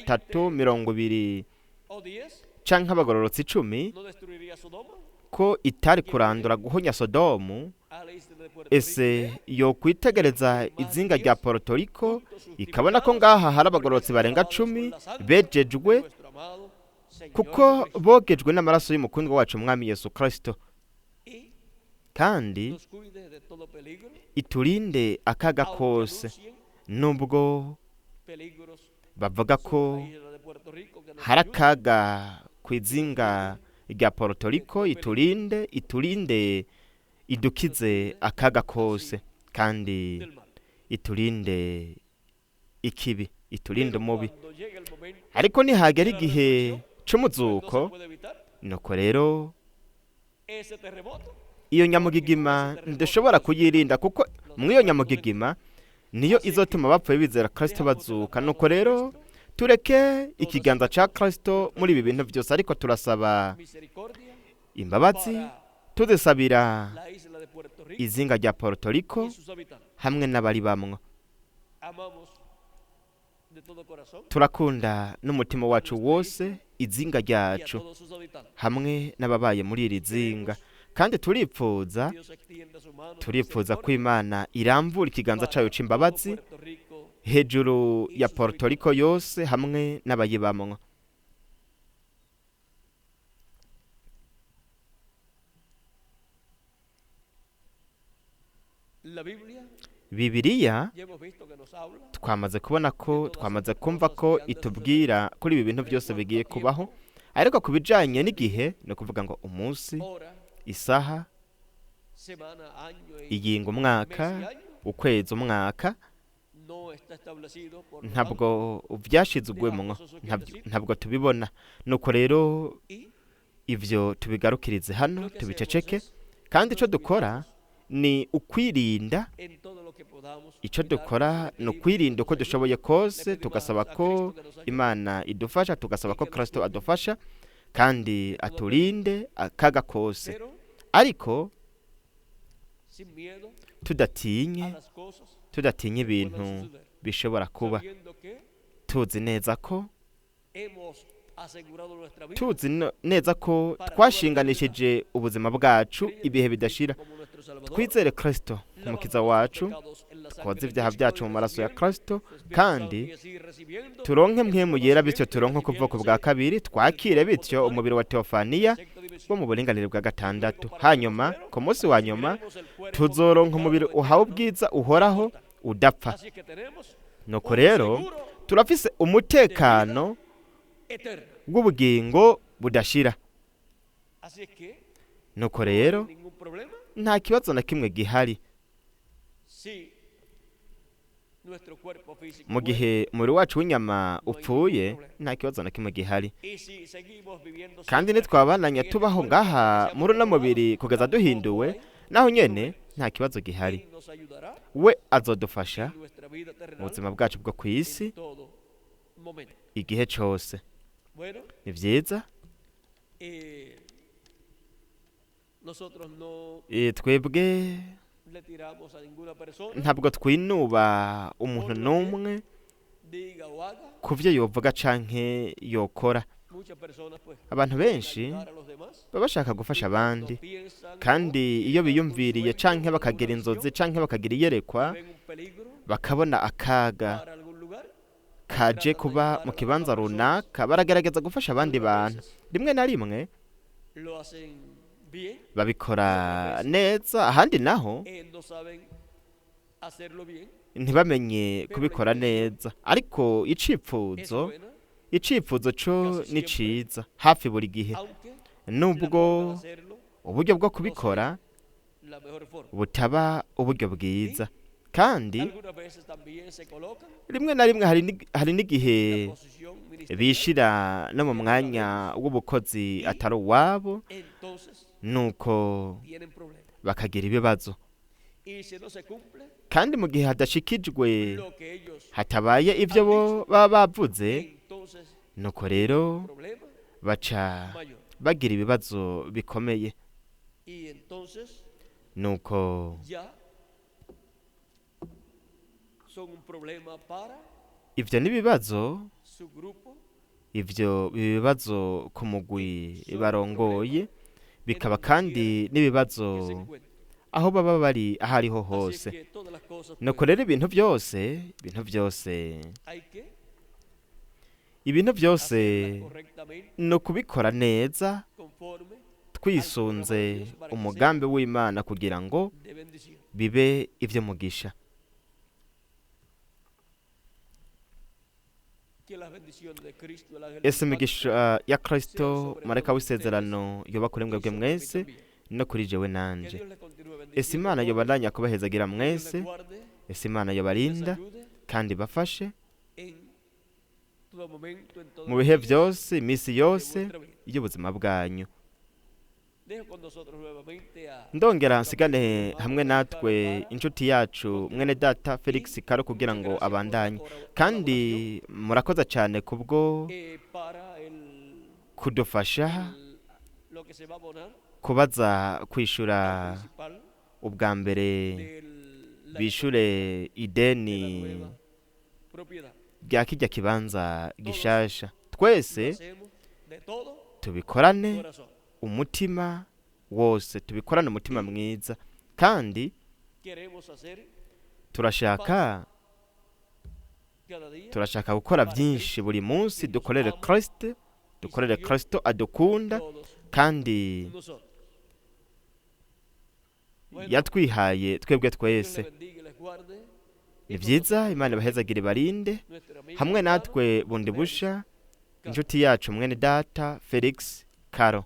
30, 20, canke abagororotsi 10, ko itari kurandura guhonya Sodomu. Ese yokwitegereza izinga rya Puerto Rico ikabona ko ngaha hari abagororotsi barenga 10 bejejwe, kuko bogejwe n'amaraso y'umukundwa wacu Umwami Yesu Kristo, kandi iturinde akaga kose, nubwo bavuga ko hari akaga ku izinga rya Puerto Rico, iturinde idukize akaga kose, kandi iturinde ikibi. iturinde Pero umubi. cuando llegue el momento Ariko nihagera de la igihe resurrección, pues no se c'umuzuko, puede evitar nuko rero ese terremoto. iyo nyamugigima ntidushobora kuyirinda, kuko muri iyo nyamugigima niyo izotuma abapfuye bizera Kristo bazuka. Nuko rero tureke ikiganza ca Kristo muri ibi bintu byose, ariko turasaba Misericordia imbabazi, para tuzisabira la isla de Puerto Rico izinga rya Puerto Rico y sus habitantes. hamwe n'abari bamwo. Amamos de todo corazón Turakunda n'umutima wacu wose izinga y a ryacu todos sus habitantes. hamwe n'ababaye muri iri zinga, kandi turipfuza Dios extienda su mano de turipfuza ko misericordia Imana iramvura ikiganza para cayo todo c'imbabazi Puerto Rico hejuru ya Puerto Rico yose hamwe n'abayibamwo. La Biblia Bibiliya ya hemos visto que nos habla twamaze kubona ko, twamaze kumva ko itubwira kuri ibi bintu byose bigiye kubaho, ariko ku bijanye n'igihe, ni ukuvuga ngo umunsi, hora, isaha, semana, año y iyinga, mes umwaka, y año ukwezi, umwaka, no está establecido por lo tanto, ntabwo byashizwemwo, ntabwo tubibona. Nuko rero y ivyo tubigarukirize hano, lo que hacemos tubiceceke, es kandi ico nos dukora cuidamos ni ukwirinda. en todo lo que podamos Icyo cuidarnos, dukora le ni pedimos ukwirinda que uko nos ayude, dushoboye kose, le pedimos tugasaba a ko Cristo que nos ayude Imana idufasha, tugasaba y ko que nos Kristo cuide adufasha kandi de todo peligro, aturinde akaga kose, pero ariko sin miedo a tudatinye, las cosas tudatinye que puedan ibintu suceder, bishobora kuba, sabiendo que tuzi neza ko hemos asegurado nuestra vida tuzi neza ko para toda la eternidad, twashinganishije ubuzima bwacu creyendo ibihe en Cristo bidashira. como nuestro Salvador, Twizere Kristo nk'umukiza lavando nuestros wacu, pecados en la sangre twoze de ibyaha Cristo byacu y mu maraso ya recibiendo Kristo, su Espíritu Santo kandi y así recibiendo turonke el mpwemu nuevo yera, bityo nacimiento y turonke ukuvuka bwa recibiéndose kabiri, el twakire cuerpo bityo teofánico umubiri wa de la teofaniya sexta wo dimensión. mu buringanire bwa Luego gatandatu. para el Hanyuma postrero ku munsi wa nyuma recibiremos el cuerpo tuzoronka umubiri glorificado uhawe eterno ubwiza uhoraho inmortal. udapfa. Así que tenemos Nuko un rero seguro turafise de vida umutekano eterna. w'ubugingo budashira. Así es que Nuko no hay rero ningún problema nta kibazo na kimwe gihari si nuestro cuerpo físico mu muere gihe umubiri wacu w'inyama no hay ningún upfuye, problema. nta kibazo na kimwe gihari. Y si seguimos viviendo Kandi siempre nitwabananya en este tubaho cuerpo, ngaha que seamos muri uno renovados, mubiri kugeza tampoco duhinduwe, hay naho nyene problemas. nta kibazo gihari. Él nos ayudará We azodufasha en nuestra vida mu terrenal buzima bwacu bwo ku isi en todo momento. igihe cose. Bueno, Ni vyiza. eh, nosotros no Twebwe le tiramos a ninguna persona ntabwo twinuba umuntu por lo que n'umwe diga o haga. ku vyo yovuga canke yokora. Muchas personas pues Abantu quieren benshi ayudar a los demás baba bashaka gufasha y cuando abandi, piensan o kandi iyo tienen algún biyumviriye sueño canke o alguna bakagira inzozi visión canke bakagira y iyerekwa, ven un peligro bakabona akaga para algún lugar, kaje tratan de kuba ayudar mu a las kibanza demás personas. runaka, baragerageza gufasha abandi Algunas bantu. veces Rimwe na rimwe lo hacen bien y babikora otras veces neza, ahandi naho no saben hacerlo bien, ntibamenye pero la kubikora intención neza. Ariko es icifuzo, buena icifuzo co casi ni siempre, ciza hafi buri gihe, aunque la nubwo forma de hacerlo uburyo bwo no sea kubikora la mejor forma. butaba uburyo Y bwiza. Kandi algunas veces también se colocan rimwe na rimwe hari en n'igihe la posición ministerial bishira no mu que no la mwanya deben w'ubukozi y atari uwabo, entonces nuko tienen problemas. bakagira ibibazo. Y si no se cumple Kandi mu gihe hadashikijwe, lo que ellos hatabaye ivyo han bo dicho, baba bavuze, entonces nuko rero problema baca mayor. bagira ibibazo bikomeye. Y entonces Nuko ya son un problema para ivyo n'ibibazo, su grupo ivyo bibazo ku mugwi y son un problema barongoye, en bikaba donde kandi quiera n'ibibazo que se encuentren. aho baba bari aho ariho Así es hose. que todas las cosas Nuko pues rero ibintu byose, ibintu byose, hay que ibintu byose hacerlas correctamente ni ukubikora neza conforme al programa de twisunze Dios para que sea umugambi w'Imana kugira ngo de bendición. bibe ivy'umugisha. Que las bendiciones de Cristo, el ángel del Ese pacto, migisha ya sean Kristo sobre marayika todos ustedes w'isezerano yoba kuri y mwebwe sobre mí mwese también. no kuri jewe Que nanje. Dios les continúe Ese bendiciendo Imana a todos, yobandanya kubahezagira que Dios les mwese, guarde, ese Imana les yobarinda ayude kandi bafashe en Todo momento, en todos mu bihe los días byose iminsi de yose vuestra vida. y'ubuzima bwanyu. Dejo con nosotros nuevamente a Ndongera nsigane hamwe natwe inshuti yacu mwene data Felix Karo kugira ngo abandanye, kandi murakoze cyane kubwo para el, kudufasha lo que se va a abonar kubaza kwishura al principal ubwa mbere de la bishure de la ideni nueva propiedad. rya kijya kibanza gishasha. Lo Twese hacemos de todo tubikorane corazón. umutima wose, tubikorane umutima mwiza, kandi Queremos hacer turashaka cada día turashaka gukora byinshi buri munsi, dukorere Kristo, dukorere Kristo adukunda todos kandi nosotros. Bueno, yatwihaye twebwe Dios twese. les bendiga y les guarde. Ni byiza, Imana ibahezagire ibarinde Nuestro amigo hamwe hermano natwe bundi busha inshuti yacu mwene data Felix Karo.